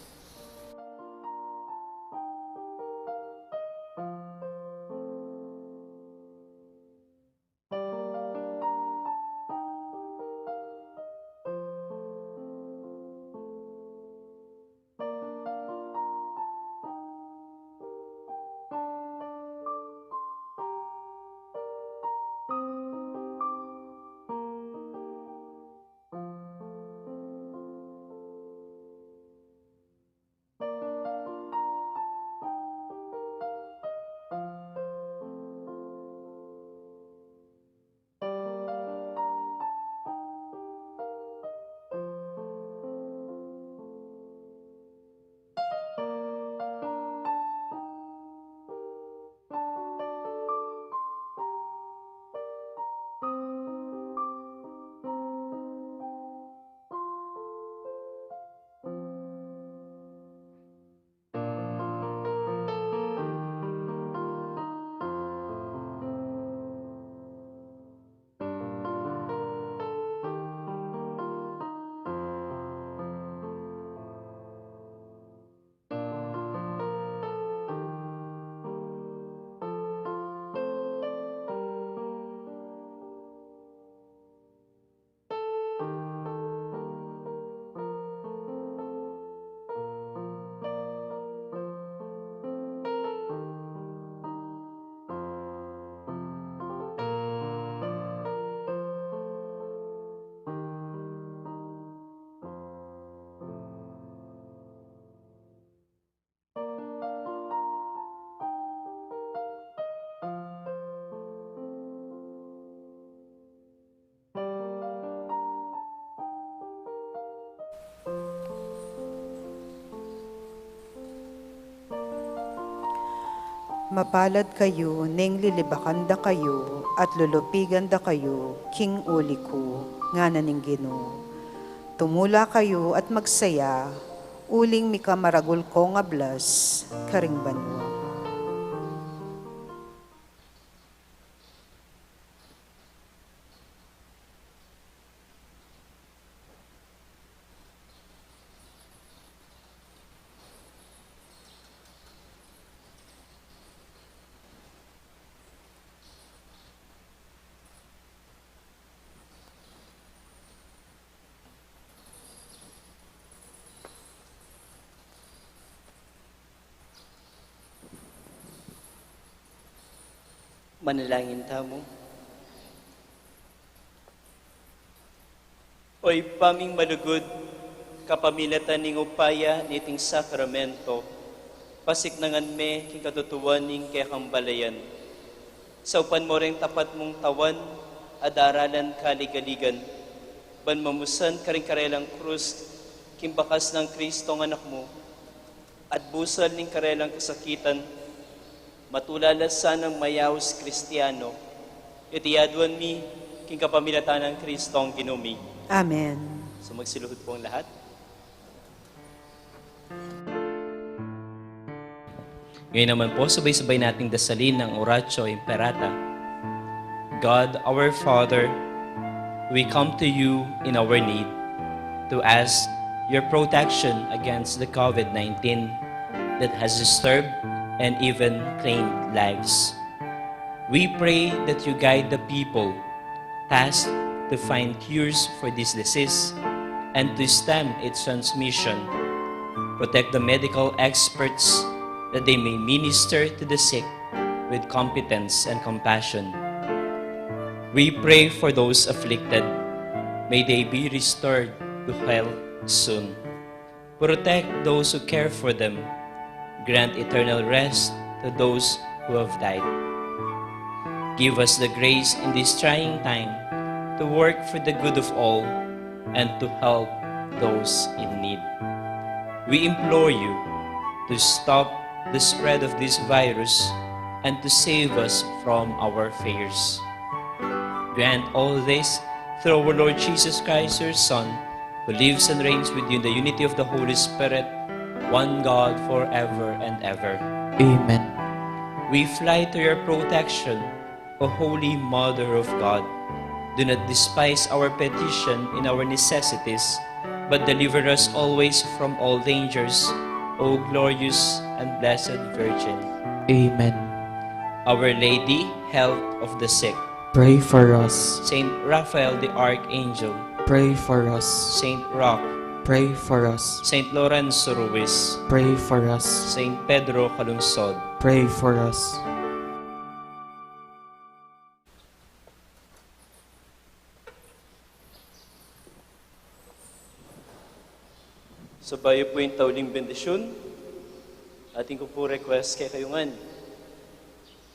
Mapalad kayu neng lilibakan da kayu at lulupigan da kayu king uli ku, ngana ning Ginu. Tumula kayu at magsaya, uling mika maragul kong ablas karing banua. Manalangin tamu. O Ibpa ming malugud, kapamilatan ning upaya niting sakramento, pasiknangan me king katutuan ning kekang balayan. Saupan mo reng tapat mung tawan a daralan kaligaligan, ban mamusan karing karelang krus, king bakas nang Kristong Anak mu, at busal ning karelang kasakitan, matula la sanang mayaus Kristiano. Iti aduan mi king kapamilatan nang Kristong Ginu mi. Amen. So, magsiluhod pong lahat. Ngayon naman po, sabay-sabay nating dasalin ang Oratio Imperata. God, our Father, we come to you in our need to ask your protection against the COVID nineteen that has disturbed and even claimed lives. We pray that you guide the people tasked to find cures for this disease and to stem its transmission. Protect the medical experts that they may minister to the sick with competence and compassion. We pray for those afflicted. May they be restored to health soon. Protect those who care for them. Grant eternal rest to those who have died. Give us the grace in this trying time to work for the good of all and to help those in need. We implore you to stop the spread of this virus and to save us from our fears. Grant all this through our Lord Jesus Christ, your Son, who lives and reigns with you in the unity of the Holy Spirit, one God, forever and ever. Amen. We fly to your protection, O Holy Mother of God. Do not despise our petition in our necessities, but deliver us always from all dangers, O glorious and blessed Virgin. Amen. Our Lady, Health of the Sick. Pray for us. Saint Raphael the Archangel. Pray for us. Saint Roch. Pray for us. Saint Lorenzo Ruiz. Pray for us. Saint Pedro Calungsod. Pray for us. Sa bayu pu ing tauling bendisyun, atin ku pu request kekayu ngan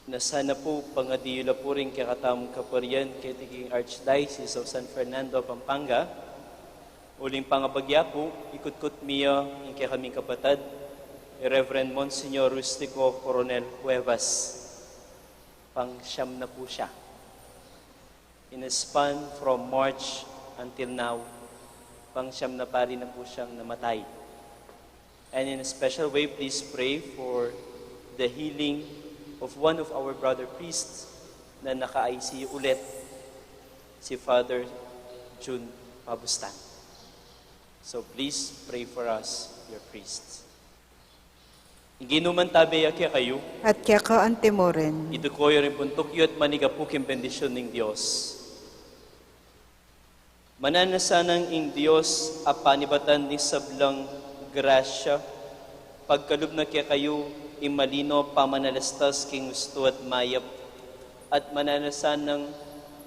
na sana pu pangadi yu la pu ring kekatamung kaparian keti king Archdiocese of San Fernando, Pampanga. Uling pangabagya pu, ikutkut mi ya ing kekaming kapatad, i Reverend Monsignor Rustico Coronel Cuevas. Pangsyam na pu siya. In a span from March until now, pangsyam na pari na pu siyang namatay. And in a special way, please pray for the healing of one of our brother priests na naka-I C U ulit, si Father Jun Pabustan. So please pray for us, your priests. Ing Ginu mantabe ya kekayu. At keka antimurin. Iduku yu ring buntuk yu at manigapu king bendisyun ning Dios. Mananu na sanang ing Dios a panibatan ning sablang grasya, pagkalub na kekayu ing malino pamanalastas king ustu at mayap, at mananu na sanang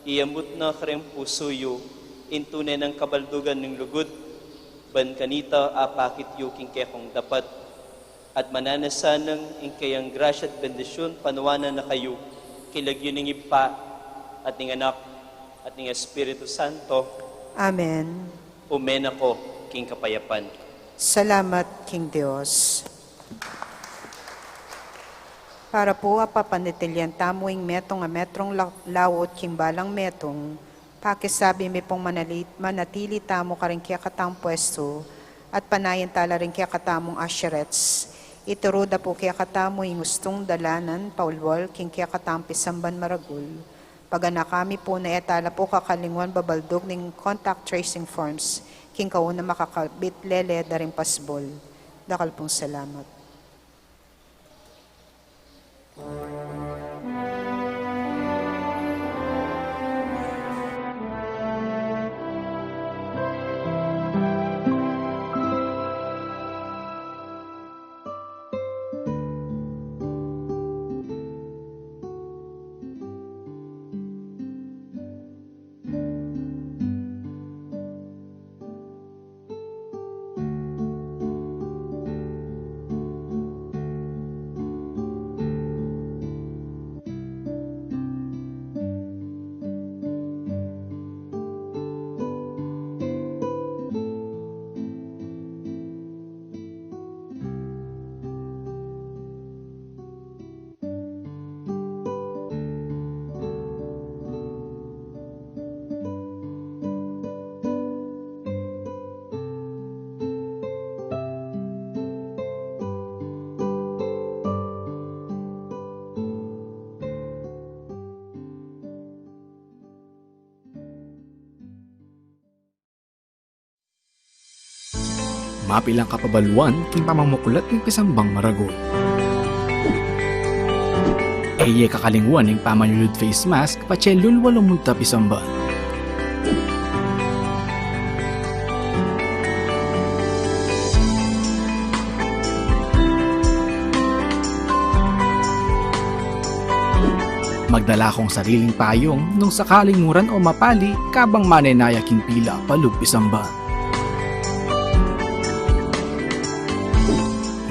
iamut na kareng pusu yu ing tune nang kabaldugan ning lugud, ban kanita apakit yu king kekong dapat. At mananu na sanang ing kayang grasya at bendisyun panuanan na kayu, king lagyu ning Ibpa, at ning Anak, at ning Espiritu Santo. Amen. Ume na ko king kapayapan. Salamat king Dios. Para pu a papanatilian tamu ing metung a metrung la-, laut king balang metung, pakisabi mi pung manali-, manatili tamu karing kekatang pwestu, at panayan tala ring kekatamung usherettes. Ituru da pu kekatamu ing ustung dalanan paulwal king kekatamung pisamban maragul. Paganaka mi pu na e tala pu kakalinguan babaldug ning contact tracing forms king kauna makakabit lele da ring pasbul. Dakal pung salamat. Mapilang kapabaluan king pamamuklat ning pisambang maragul. E ye kakalinguan ing pamanyulud face mask patse lulwal o munta pisamban. Magdala kong sariling payung nung sakaling muran o mapali kabang manenaya king pila palub pisamban.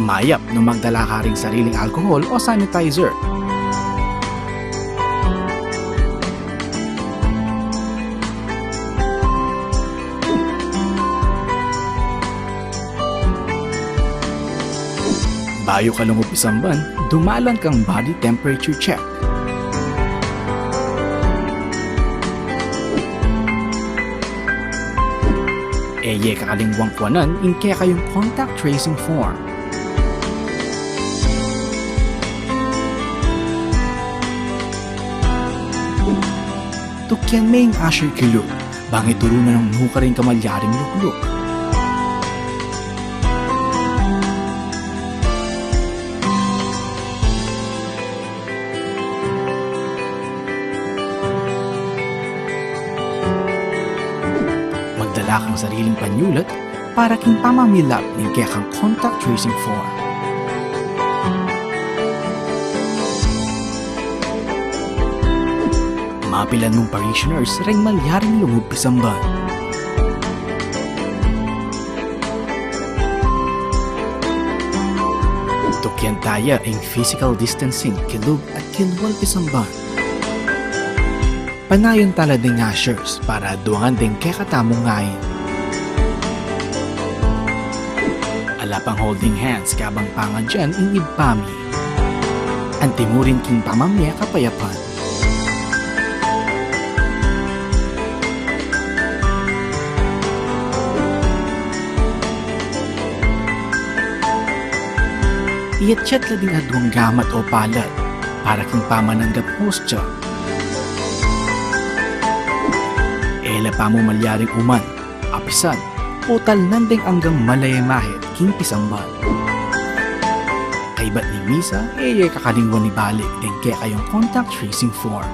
Mayap nung magdala ka ring sariling alcohol o sanitizer. Bayu ka lungub pisamban, dumalan kang body temperature check. E ye kakalingwang kuanan ing kekayung contact tracing form. Tukian me ing usher kilub, bang ituru na nung nukarin ka malyaring lukluk. Magdala kang sariling panyulat para king pamamilap ning kekang contact tracing form. Mapilan mung parishioners reng malyaring lungub pisamban. Tukian taya ing physical distancing kilub at kilwal pisamban. Panayan tala ding ushers para duangan ding kekatamung ngain. Ala pang holding hands kabang pangadyan ing Ibpa mi. Antimurin king pamamye kapayapan. Iyatyat la ding aduang gamat o palad para king pamananggap hostya. E la pamu malyaring uman, apisan, o talnan ding anggang malayamahit king pisamban. Kaybat ning misa, e ye kakalingwan ibalik ding kekayung contact tracing form.